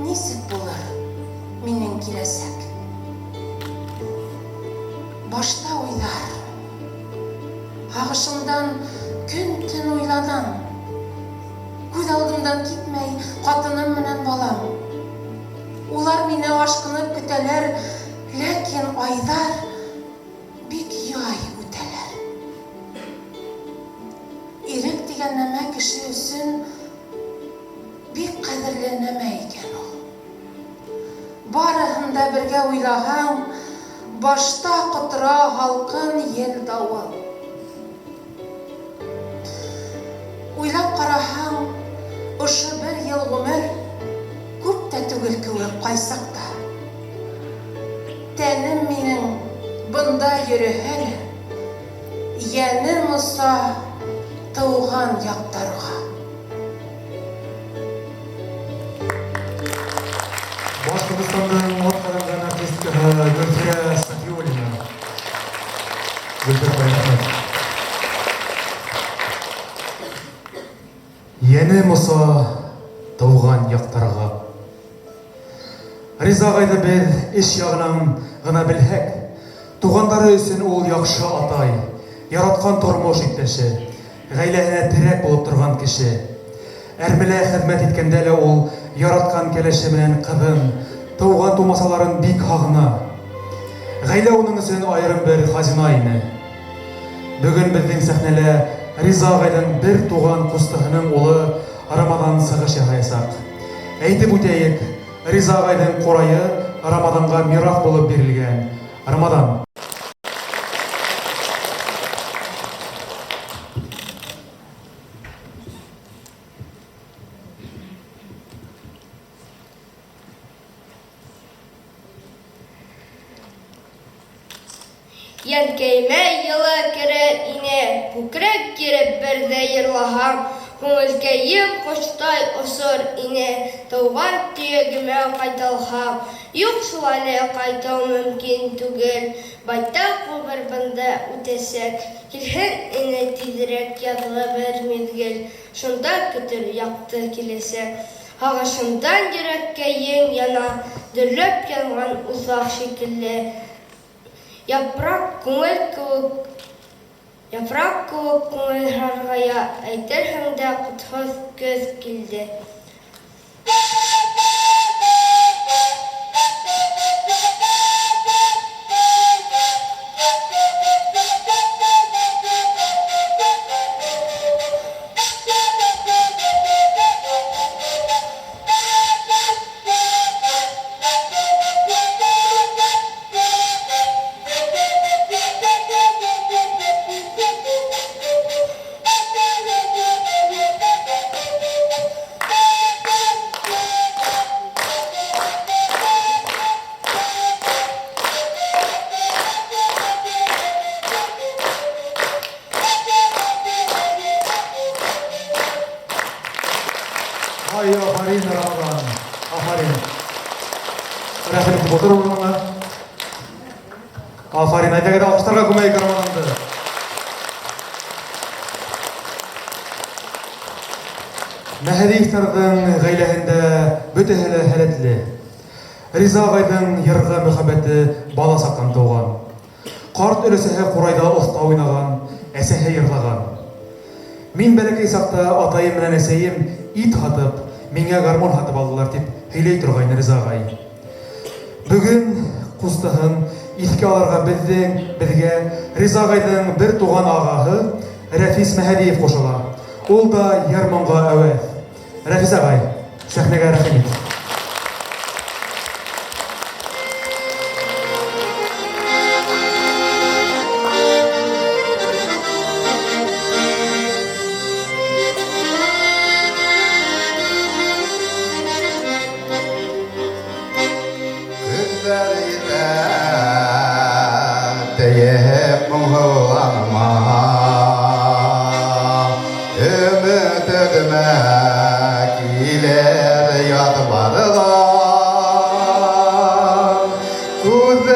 Нисек булыр минең киләсәк? Башта уйҙар. Һағышымдан көн-төн уйланам. Күҙ алдымдан китмәй ҡатыным менән балам. Улар мине ашҡынып көтәләр, ләкин айҙар бик яй үтәләр. Ирек тигән нәмә кеше өсөн бик ҡәҙерле нәмә икән ул. Барыһын да бергә уйлаһаң, башта ҡотора һалҡын ел-давыл. Уйлап ҡараһаң, ошо бер йыл ғүмер күп тә түгел кеүек ҡайсаҡта. Тәнем минең бында йөрөһә лә, йәнем оса тыуған яҡтарға. Башҡортостандың атҡаҙанған артисткаһы Гөлфирә Сафиуллина. Гөлфирә апай, рәхмәт. Йәнем оса тыуған яҡтарға. Риза ағайҙы беҙ эш яғынан ғына белһәк, туғандары өсөн ул яҡшы атай, яратҡан тормош иптәше, ғаиләһенә терәк булып торған кеше. Әрмелә хеҙмәт иткәндә лә ул яратҡан кәләше менән ҡыҙын, тыуған тумасаларын бик һағына. Ғаилә уның өсөн айырым бер хазина ине. Бөгөн беҙҙең сәхнәлә Риза ағайҙың бер туған ҡустыһының улы Рамаҙан сығыш яһаясаҡ. Әйтеп үтәйек, Риза ағайҙың ҡурайы Рамаҙанға мираҫ булып бирелгән. Рамаҙан. Йәнкәйемә йылы керер ине, күкрәк киреп бер ҙә йырлаһам, күңелкәйем ҡоштай осор ине, тыуған төйәгемә ҡайталһам. Юҡ шул әле ҡайтыу мөмкин түгел, байтаҡ ғүмер бында үтәсәк. Килһен ине тиҙерәк яҙғы бер миҙгел, шунда көтөр яҡты киләсәк. Һағышымдан йөрәккәйем яна, дөрләп янған усаҡ шикелле. Япраҡ күңел кеүек, япраҡ кеүек күңел һарғая, әйтерһең дә ҡотһоҙ көҙ килде. Ай, афарин, Рамаҙан, афарин. Рәхим итеп ултыр урыныңа. Афарин, әйҙәгеҙ алҡыштарға күмәйек Рамаҙанды. Мәһәдиевтәрҙең ғаиләһендә бөтәһе лә һәләтле. Риза ағайҙың йырға мөхәббәте бала саҡтан тыуған. Ҡарт өләсәһе ҡурайҙа оҫта уйнаған, әсәһе йырлаған. Мин бәләкәй саҡта атайым менән әсәйем ит һатып, миңә гармун һатып алдылар тип һөйләй торғайны Риза ағай. Бөгөн ҡустыһын иҫкә алырға беҙгә Риза ағайҙың бер туған ағаһы Рәфис Мәһәдиев ҡушыла. Ул да йыр-моңға әүәҫ. Рәфис ағай, сәхнәгә рәхим ит. Көҙҙәр етә, тейеп моңһоуланма, өмөт өҙмә, килер яҙларҙан. Күҙ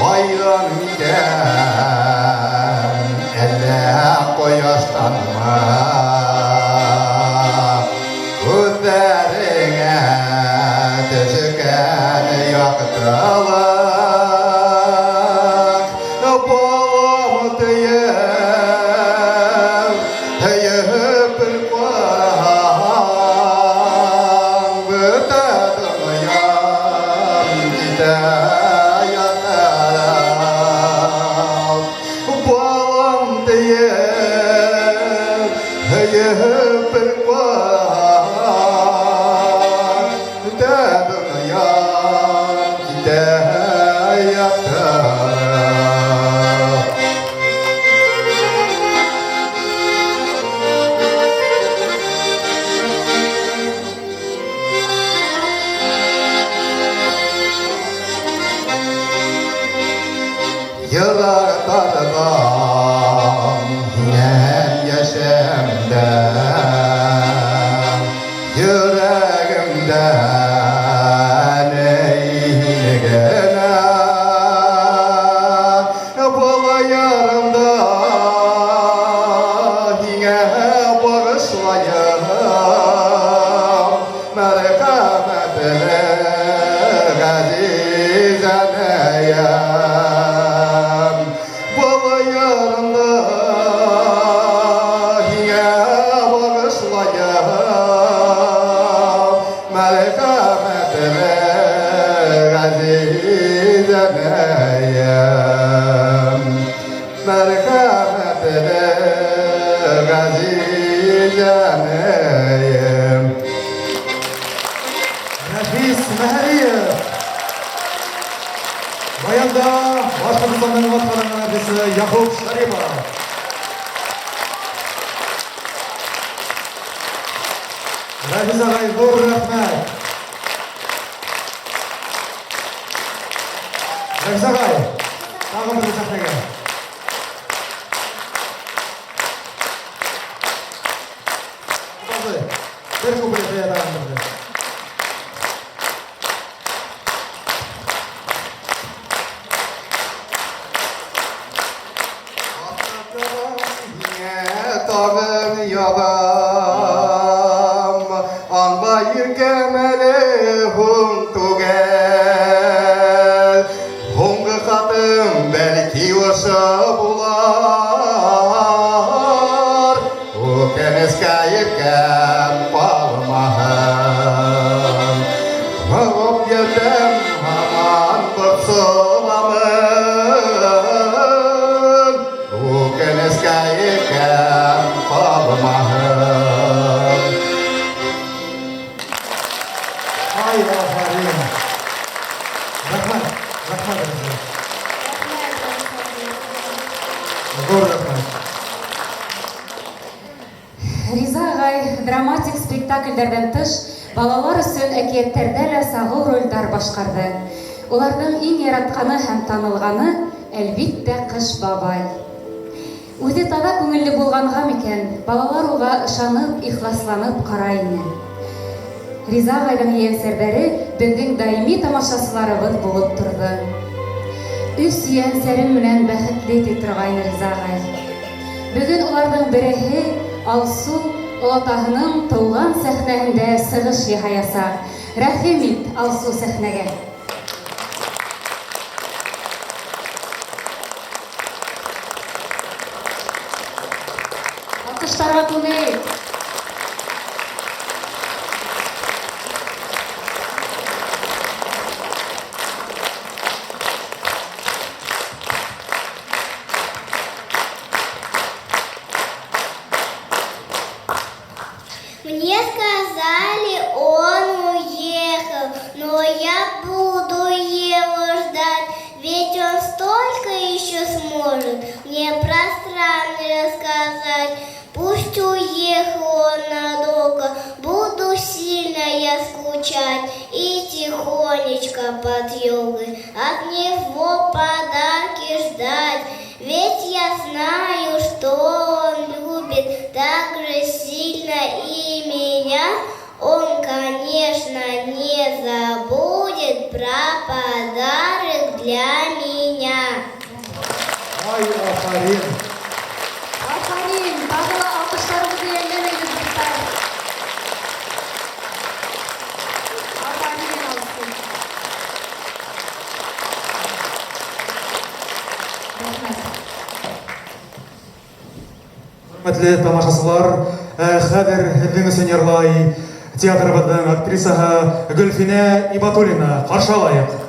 Айҙан микән, әллә ҡояштанмы? Күҙҙәреңә төшкән яҡтылыҡ, балам тейеп, һөйөп бер ҡараһаң, бөтә донъям китә яҡтырып. Балам тейеп, һөйөп бер ҡараһаң, бөтә донъям китә яҡтырып. Йыраҡтарҙан һинән йәшәмдә, йөрәгемдән эй һин генә. Был йырымды һиңә бағышлайым, мәрхәмәтле ғәзиз әнәйем. Был йырымды һиңә бағышлайым, мәрхәмәтле ғәзиз әнәйем. Мәрхәмәтле ғәзиз әнәйем. Рәфис Мәһәлиев. Баянда Башҡортостандың атҡаҙанған артисы Яҡуп Шарипов. Рәфис ағай, ҙур рәхмәт. Рәфис ағай, тағын бер сәхнәгә. Бер куплет тағын бер. Тағын яҙам, аңға иркәм әле һуң түгел. Һуңғы хатым бәлки ошо булар, үкенескә иркәм ҡалмаһын. Һағып йөрөм, һаман борсоламын, үкенескә иркәм ҡалмаһын. Ай, афарин. Рәхмәт, рәхмәт, Рәфис. Ҙур рәхмәт. Риза ағай драматик спектаклдәрҙән тыш балалар өсөн әкиәттәрҙә лә сағыу ролдәр башҡарҙы. Уларҙың иң яратҡаны һәм танылғаны, әлбиттә, Ҡыш бабай. Үҙе таҙа күңелле булғанға микән, балалар уға ышанып, ихласланып ҡарай ине. Риза ағайҙың ейәнсәрҙәре беҙҙең даими тамашасыларыбыҙ булып торҙо. Өс ейәнсәрем менән бәхетле ти торғайны Риза ағай. Бөгөн уларҙың береһе Алсу олатаһының тыуған сәхнәһендә сығыш яһаясаҡ. Рәхим ит, Алсу, сәхнәгә. Алҡыштарға күмәйек. Мне сказали, он уехал, но я буду его ждать, ведь он столько еще сможет мне про страны рассказать. Пусть уехал он надолго, буду сильно я скучать и тихонечко под елкой от него подарки ждать. Ведь я знаю, что он любит так же сильно и меня. Он, конечно, не забудет про подарок для меня. Афарин! Афарин! Тағы ла алҡыштарығыҙҙы йәлләмәгеҙ, дуҫтар. Афарин, Алсу. Рәхмәт. Хөрмәтле тамашасылар, хәҙер һеҙҙең өсөн йырлай театрыбыҙҙың актрисаһы Гөлфинә Ибатуллина. Ҡаршы алайыҡ.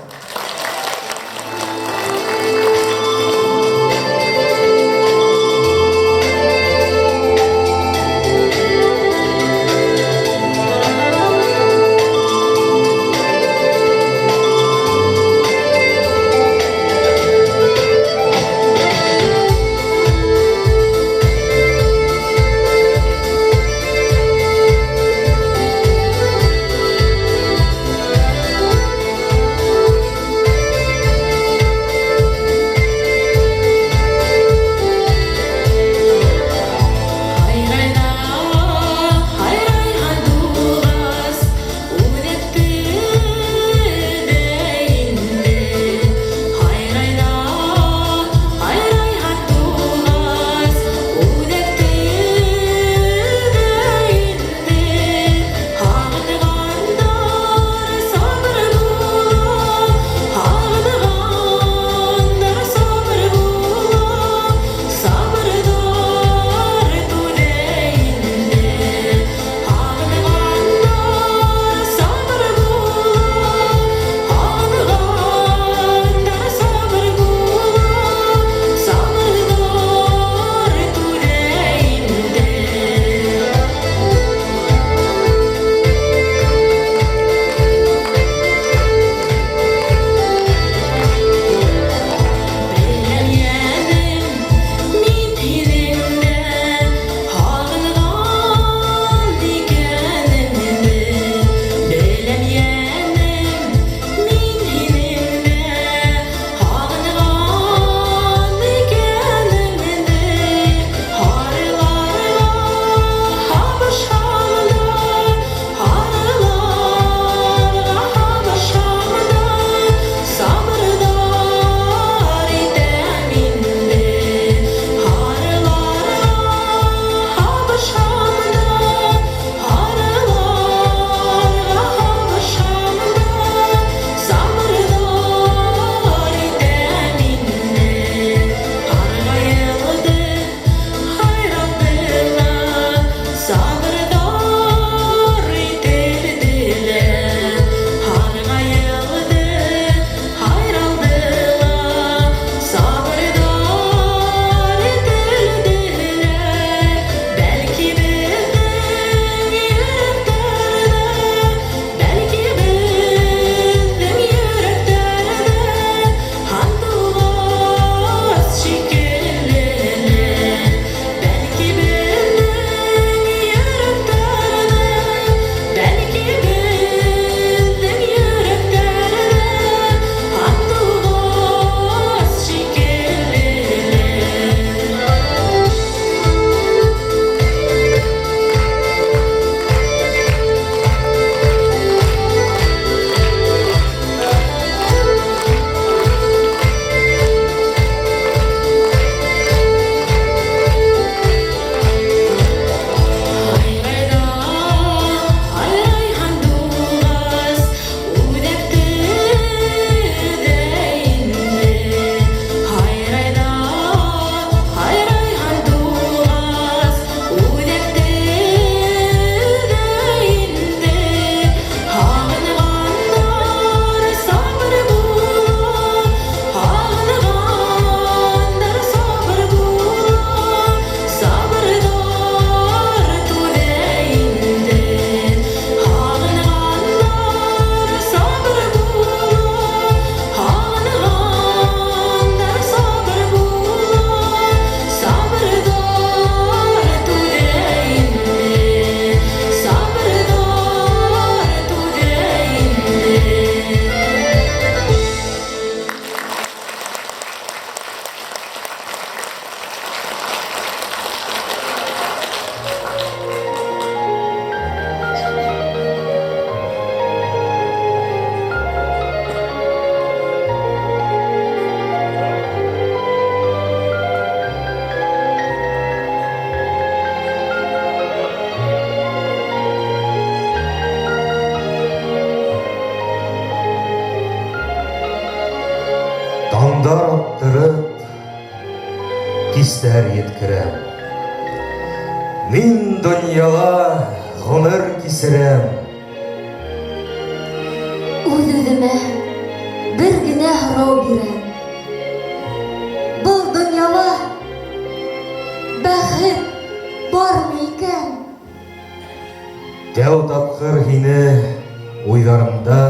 Хистәр еткерәм. Мин донъяла ғүмер кисерәм. Үҙ-үҙемә бер генә һорау бирәм. Был донъяла бәхет бармы икән? Тәү тапҡыр һине уйҙарымда,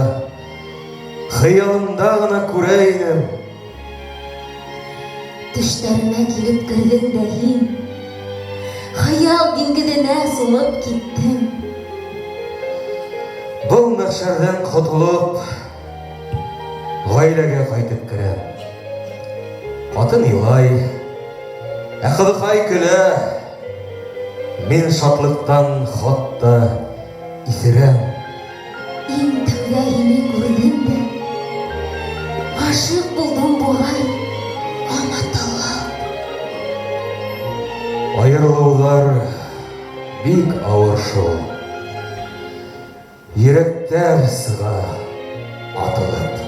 хыялымда ғына күрә инем. Төштәремә килеп керҙең дә һин, хыял диңгеҙенә сумып киттең. Был мәхшәрҙән ҡотолоп, ғаиләгә ҡайтып керәм. Ҡатын илай, ә ҡыҙыҡай көлә. Мин шатлыҡтан хатта иҫерәм. Иң тәүҙә һине күрҙем дә, ғашиҡ булдым буғай, онотолоп. Айырылыуҙар бик ауыр шул. Йөрәктәр сыға атылып.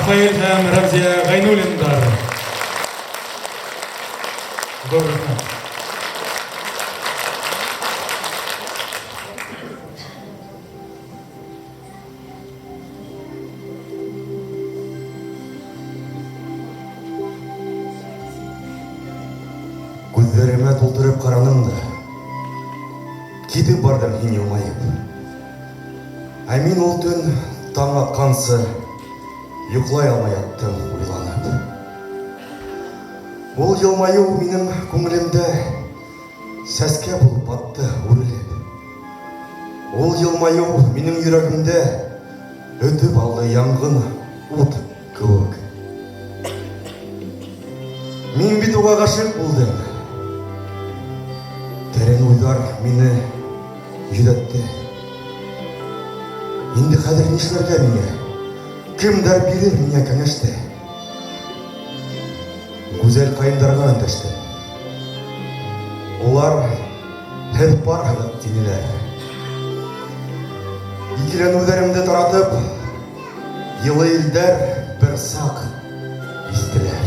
Рафаэль һәм Рәмзиә Гайнуллиндар. Ҙур рәхмәт. Күҙҙәремә тултырып ҡараным да, китеп барҙың һин йылмайып. Ә мин ул төн таң атҡансы йоҡлай алмай яттым уйланып. Ул йылмайыу минең күңелемдә сәскә булып атты үрелеп. Ул йылмайыу минең йөрәгемдә өтөп алды янғын ут кеүек. Мин бит уға ғашиҡ булдым. Тәрән уйҙар мине йөҙәтте. Инде хәҙер нишләргә миңә? Кемдәр бирер миңә кәңәште? Гүзәл ҡайындарға өндәштем. Улар һеҙ барһығыҙ тинеләр. Икеләнеүҙәремде таратып, йылы елдәр бер саҡ иҫтеләр.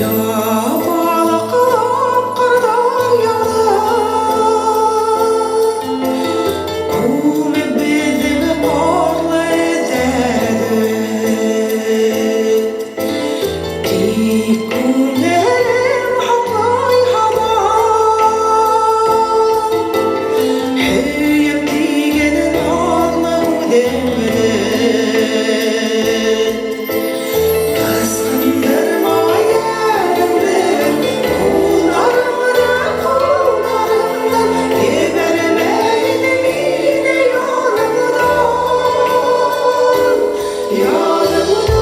Ябалаҡлап ҡарҙар яуҙы, күмеп беҙҙең ҡарлы эҙҙәрҙе. Тик күңелем һаҡлай һаман һөйөп тигән наҙлы һүҙеңде. Ысҡындырма йәнемде, ҡулдарыңдан, ҡулдарыңдан ебәрмә инде мине яныңдан, яныңдан.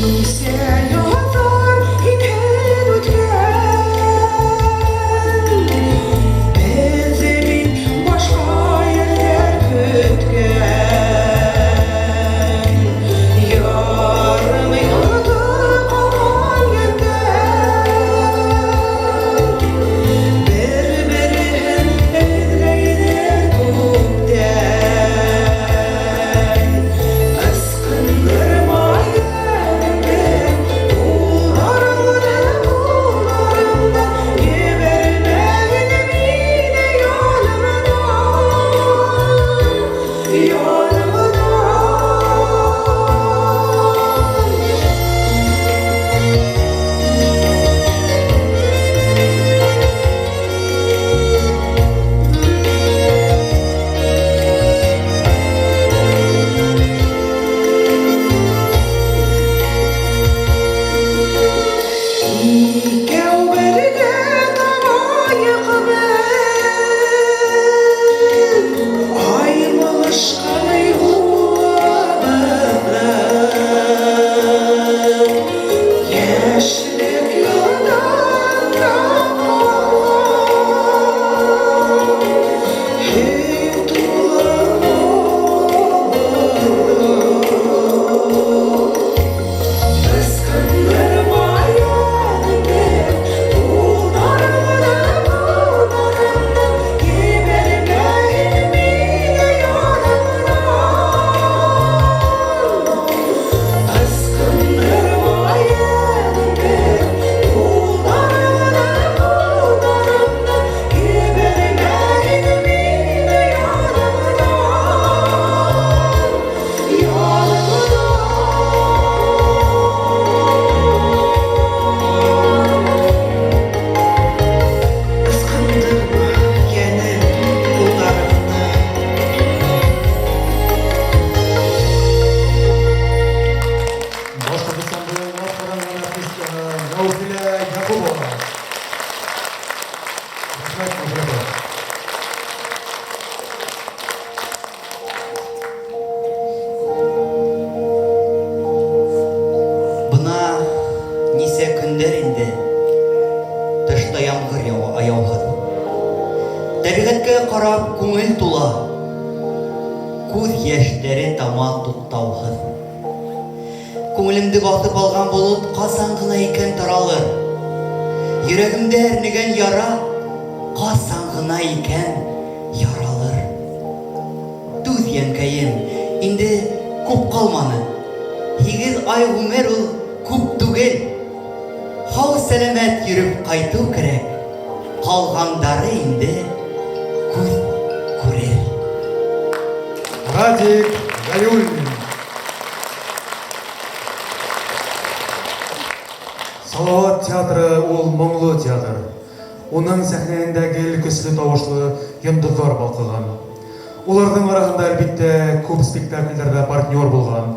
Нисә яҙҙар һинһеҙ үткән, беҙҙе бит башҡа ерҙәр көткән. Ярым ярты ҡалған йәндәр бер-береһен эҙләйҙер күптән. Ысҡындырма йәнемде, ҡулдарыңдан, ҡулдарыңдан ебәрмә инде мине яныңдан, яныңдан. Икәү бергә табайыҡ беҙ айырылышҡан юлыбыҙҙы. Йәшлек йылдарында ҡалған һөйөү тулы моңобоҙҙо. Ысҡындырма йәнемде, ҡулдарыңдан, ҡулдарыңдан ебәрмә инде мине яныңдан. Ысҡындырма йәнемде, ҡулдарыңдан, ҡулдарыңдан ебәрмә инде мине яныңдан, яныңдан. Ысҡындырма йәнем ҡулдарыңды. Башҡортостандың атҡаҙанған артисткаһы Мәүфилә Яҡупова. Рәхмәт, Мәүфилә апай. Нисә көндәр инде тышта ямғыр яуа аяуһыҙ. Тәбиғәткә ҡарап күңел тула, күҙ йәштәре тама туҡтауһыҙ. Күңелемде баҫып алған болот ҡасан ғына икән таралыр? Йөрәгемдә әрнегән яра ҡасан ғына икән яралыр? Түҙ, йәнкәйем, инде күп ҡалманы. 8 ай ғүмер ул күп түгел. Һау-сәләмәт йөрөп ҡайтыу кәрәк. Ҡалғандары инде күҙ күрер. Радик Галиуллин. Салават театры ул моңло театр. Уның сәхнәһендә гел көслө тауышлы йондоҙҙар балҡыған. Уларҙың араһында, әлбиттә, күп спектаклдәрҙә партнер булған,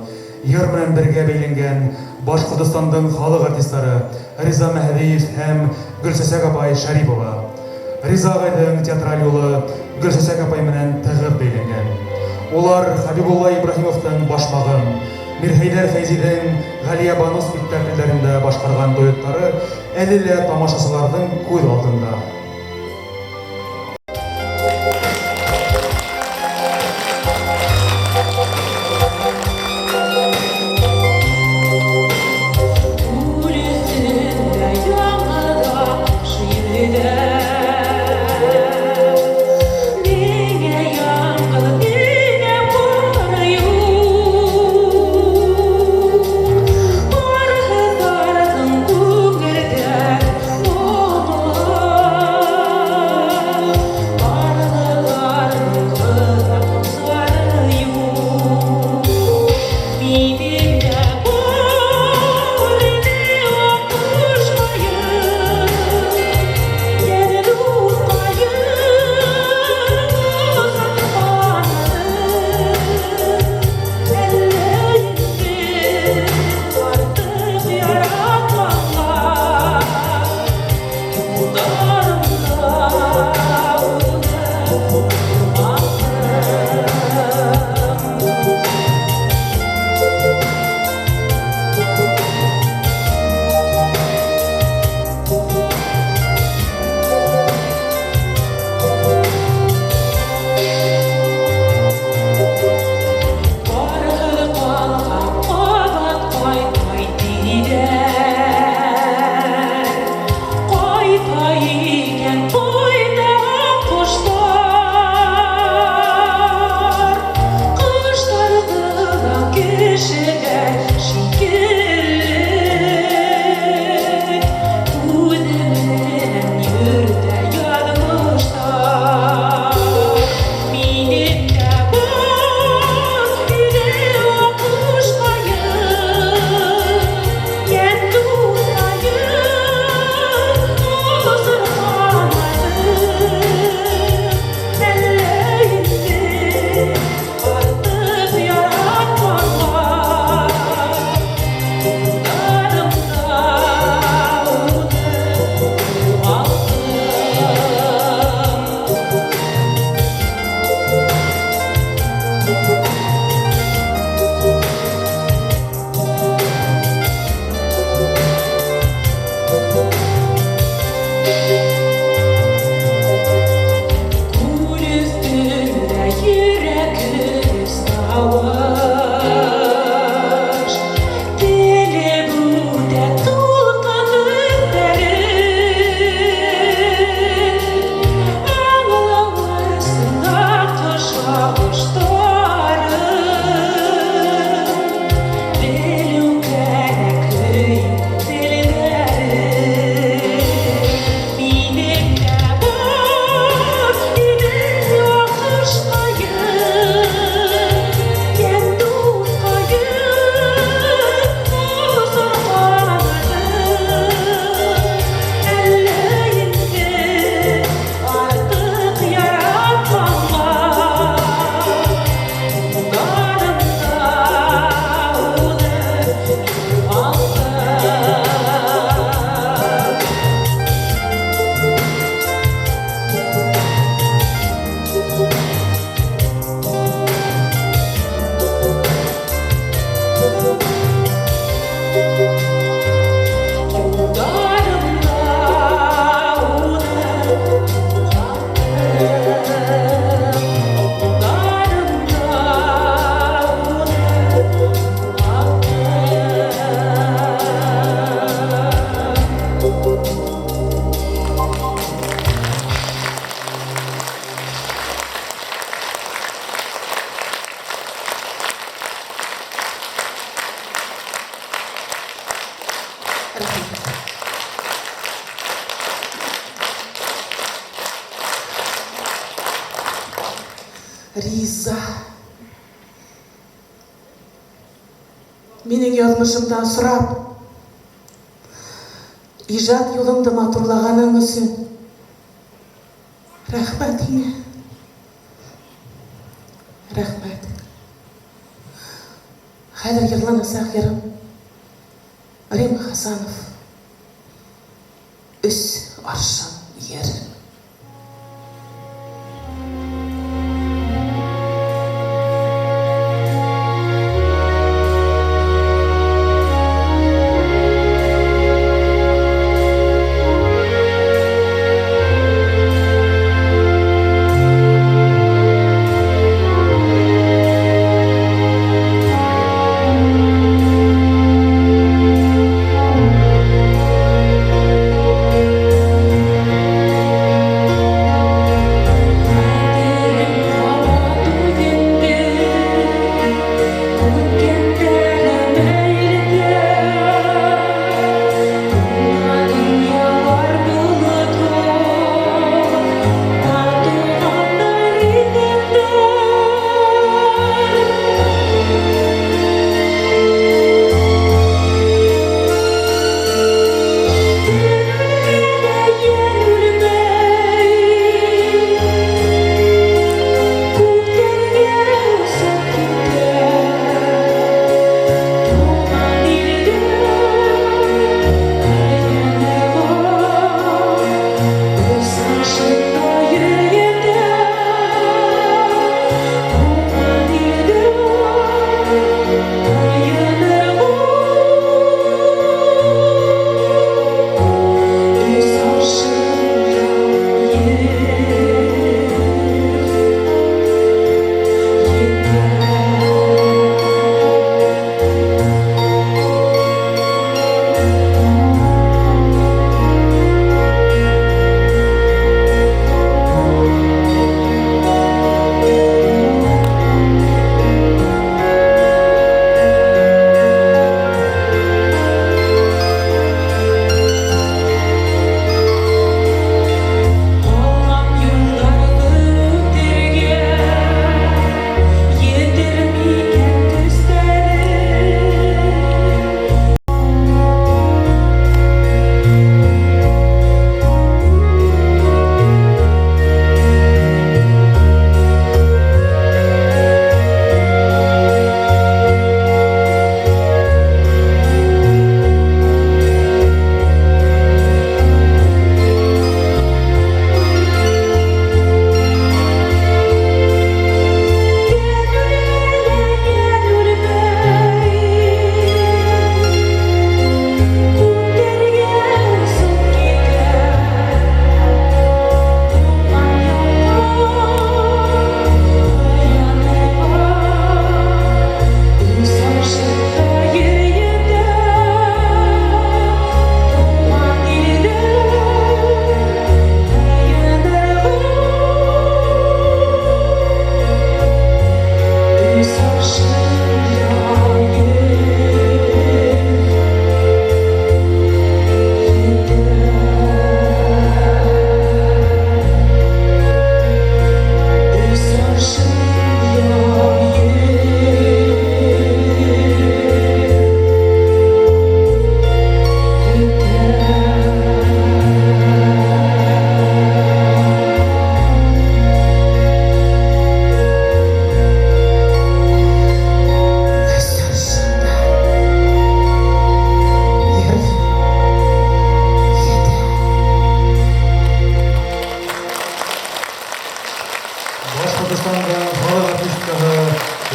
йыр менән бергә бәйләнгән Башҡортостандың халыҡ артистары Риза Мәһҙиев һәм Гөлсәсәк апай Шәрипова. Риза ағайҙың театраль юлы Гөлсәсәк апай менән тығыҙ бәйләнгән. Улар Хәбибулла Ибраһимовтың Башмағым, Мирхәйҙәр Фәйзиҙең Ғәлиәбаныу спектаклдәрендә башҡарған дуэттары әле лә тамашасыларҙың күҙ алдында. Күл өҫтөндә яңғыҙ йөҙә. Миңә яңғыҙ генә пар юҡ. Парһыҙҙарҙың күңелдәр моңло. Риза. Минең яҙмышымда осрап, ижад юлымды матурлағаның өсөн рәхмәт һиңә. Рәхмәт. Хәҙер йырланасаҡ йырым Рим Хасанов. Өс аршын ер.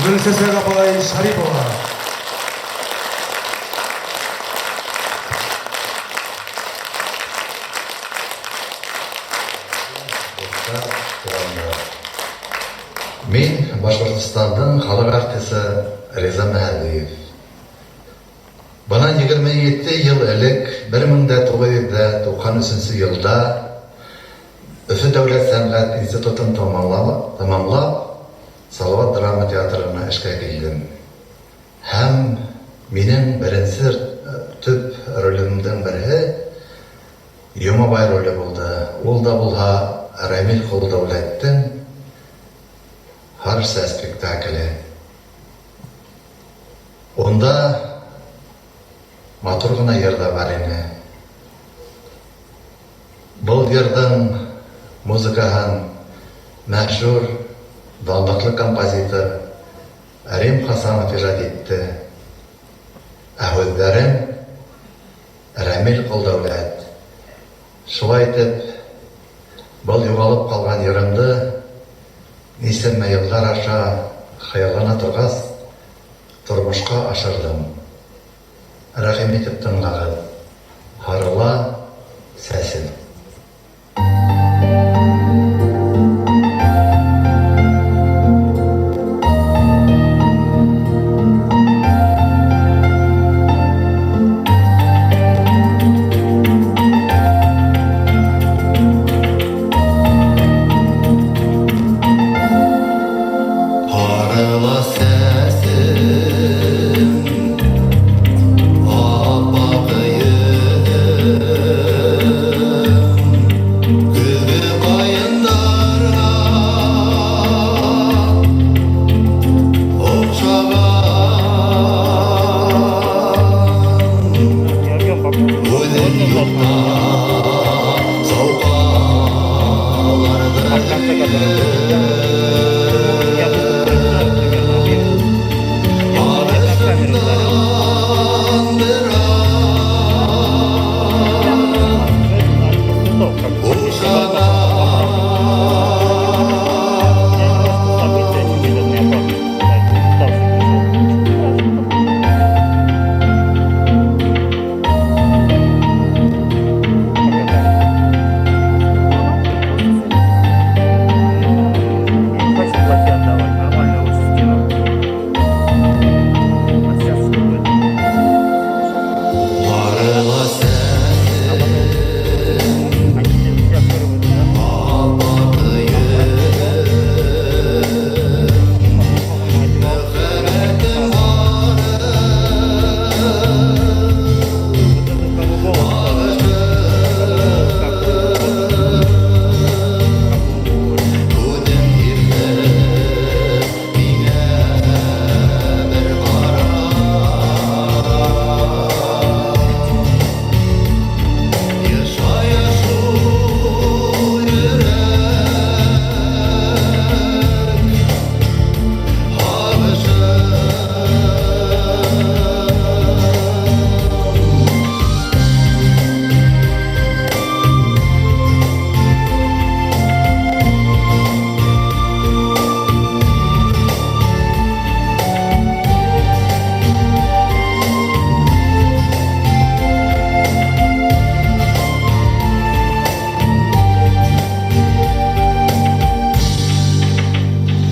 Гөлсәсәк апай Шарипова. Мин Башҡортостандың халыҡ артисы Риза Мәһәҙиев. Бынан 27 йыл элек, 1993 йылда Өфө дәүләт сәнғәт институтын тамамлап, Салават драма театрына эшкә килдем. Һәм минең беренсе төп ролемдең береһе Йомабай роле булды. Ул да булһа Рамил Ҡолдәүләттең Татарча спектакле. Унда матур ғына йыр ҙа бар ине. Был йырҙың музыкаһын мәшһүр, данлыҡлы композитор Рим Хасанов ижад итте. Ә һүҙҙәрен Рәмил Ҡолдәүләт. Шулай итеп, был юғалып ҡалған йырымды нисәмә йылдар аша хыяллана торғас, тормошҡа ашырҙым. Рәхим итеп тыңлағыҙ. Һарыла сәсем. Һарыла сәсем, аппаҡ йөҙөм, көҙгө ҡайындарға оҡшаған. Үҙең юҡта сауҡаларҙы өйөп, Ағышымдан бер аҙ бушаған. Һарыла сәсем, аппаҡ йөҙөм, мөхәббәтем һары, ағышым. Күҙең һирпеп миңә бер ҡара. Йышая шул йөрәк һағышым.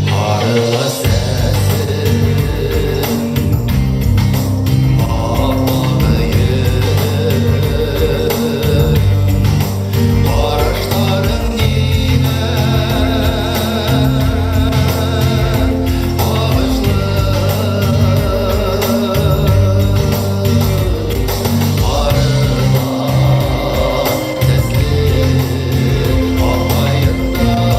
Һарыла сәсем, аппаҡ йөҙөм, ҡараштарың нимә һағышлы. Һарыла сәсле аҡ ҡайындар,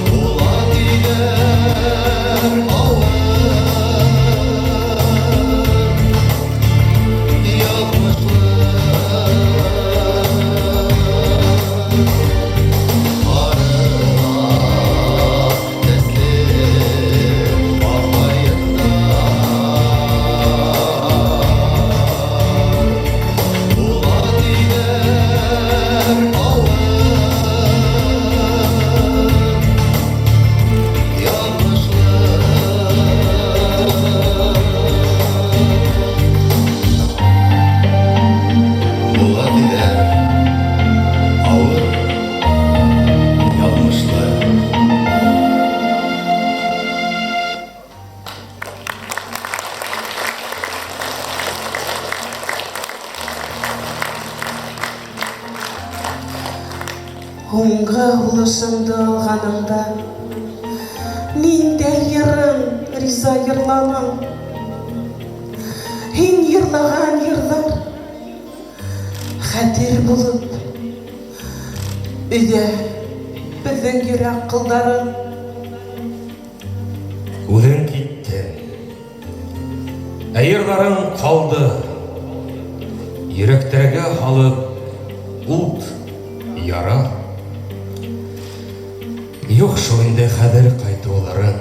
була тиҙәр ауыр яҙмышлы. Һарыла сәсле аҡ ҡайындар, була тиҙәр ауыр яҙмышлы. Була тиҙәр ауыр яҙмышлы. Һуңғы һулышымды алғанымда ниндәй йырың, Риза, йырланың? Һин йырлаған йырҙар хәтер булып өйҙә Беҙҙең йөрәк ҡылдарын. Үҙең киттең, ә йырҙарың ҡалды. Йөрәктәргә һалып ут, яра. Юҡ шул инде хәҙер ҡайтыуҙарың.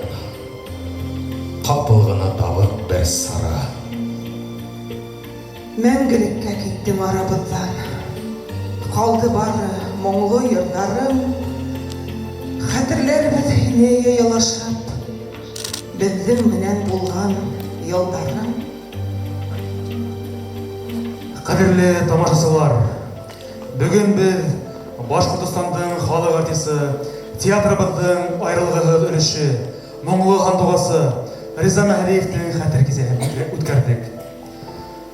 Ҡапыл ғына табып бер сара. Мәңгелеккә киттең арабыҙҙан. Ҡалды бары моңло йырҙарың. Хәтерләрбеҙ һине йыйылышып, беҙҙең менән булған йылдарың. Ҡәҙерле тамашасылар, бөгөн беҙ Башҡортостандың халыҡ артисы, театрыбыҙҙың айырылғыһыҙ өлөшө, моңло һандуғасы Риза Мәһдиевтең хәтер кисәһен үткәрҙек.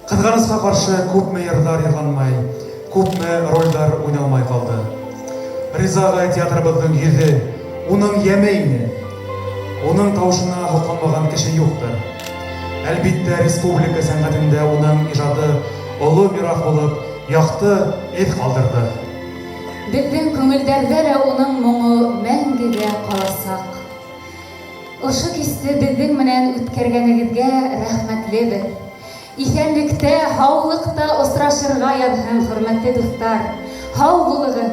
Ҡыҙғанысҡа ҡаршы күпме йырҙар йырланмай, күпме ролдәр уйналмай ҡалды. Риза ағай театрыбыҙҙың йөҙө, уның йәме ине. Уның тауышына һоҡланмаған кеше юҡтыр. Әлбиттә, республика сәнғәтендә уның ижады оло мираҫ булып, яҡты эҙ ҡалдырҙы. Беҙҙең күңелдәрҙә лә уның моңо мәңгегә ҡаласаҡ. Ошо кисте беҙҙең менән үткәргәнегеҙгә рәхмәтлебеҙ. Иҫәнлектә, һаулыҡта осрашырға яҙһын, хөрмәтле дуҫтар. Һау булығыҙ!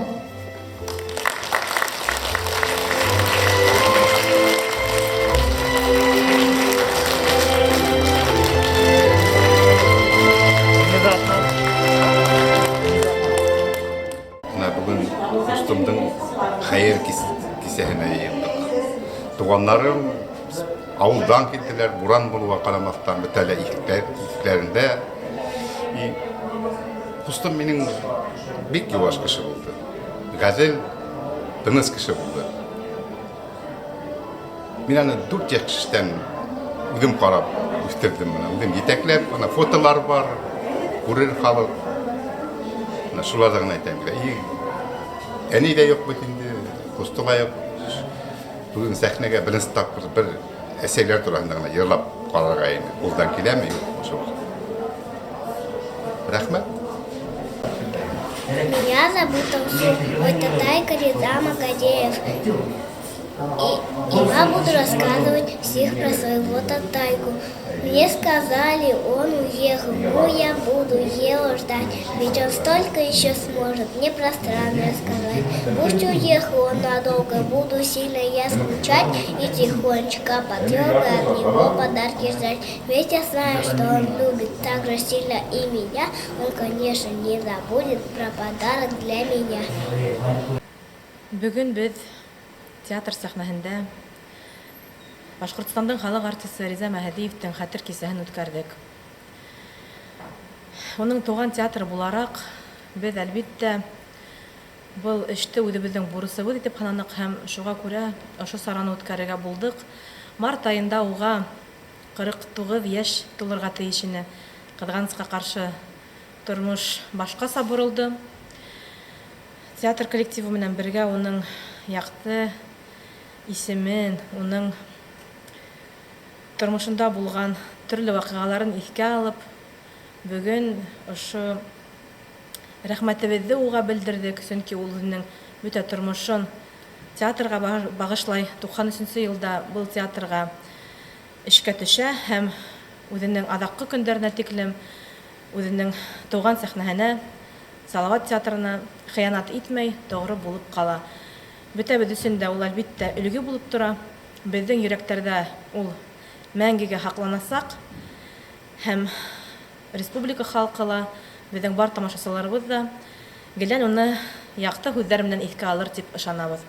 Бына бөгөн ҡустымдың хәйер кисәһенә йыйылдыҡ. Туғандарым ауылдан килделәр, буран булыуға ҡарамаҫтан, бөтә лә иҫтәрендә. И ҡустым минең бик йыуаш кеше булды. Ғәҙел, тыныс кеше булды. Мин аны 4 йәштән үҙем ҡарап үҫтерҙем бына. Үҙем етәкләп, бына фотолар бар, күрер халыҡ. Бына шуларҙы ғына әйтәм. И әни ҙә юҡ бит инде, ҡусты ла юҡ. Бөгөн сәхнәгә беренсе тапҡыр бер әсәйләр тураһында ғына йырлап ҡарарға ине. Ҡулдан киләме, юҡмы шул. Рәхмәт. Меня зовут Алсу, мой татайка Риза Магадеев. И я буду рассказывать стих про своего татайку. Мне сказали, он уехал, ну я буду его ждать, ведь он столько еще сможет мне про страны рассказать. Пусть уехал он надолго, буду сильно я скучать и тихонечко под елкой от него подарки ждать. Ведь я знаю, что он любит так же сильно и меня, он, конечно, не забудет про подарок для меня. Бөгөн беҙ театр сәхнәһендә Башҡортостандың халыҡ артисы Риза Мәһдиевтең хәтер кисәһен үткәрҙек. Уның тыуған театры булараҡ, беҙ әлбиттә был эште үҙебеҙҙең бурысыбыҙ итеп һананыҡ һәм шуға күрә ошо сараны үткәрергә булдыҡ. Март айында уға 49 йәш тулырға тейеш ине. Ҡыҙғанысҡа ҡаршы тормош башҡаса боролдо. Театр коллективы менән бергә уның яҡты исемен, уның тормошонда булған төрлө ваҡиғаларын иҫкә алып, бөгөн ошо рәхмәтебеҙҙе уға белдерҙек, сөнки ул үҙенең бөтә тормошон театрға бағышлай. Туҡһан өсөнсө йылда был театрға эшкә төшә һәм үҙенең аҙаҡҡы көндәренә тиклем үҙенең тыуған сәхнәһенә, Салават театрына хыянат итмәй, тоғро булып ҡала. Бөтәбеҙ өсөн дә ул әлбиттә өлгө булып тора. Беҙҙең йөрәктәрҙә ул мәңгегә һаҡланасаҡ һәм республика халҡы ла, беҙҙең бар тамашасыларыбыҙ ҙа гелән уны яҡты һүҙҙәр менән иҫкә алыр тип ышанабыҙ.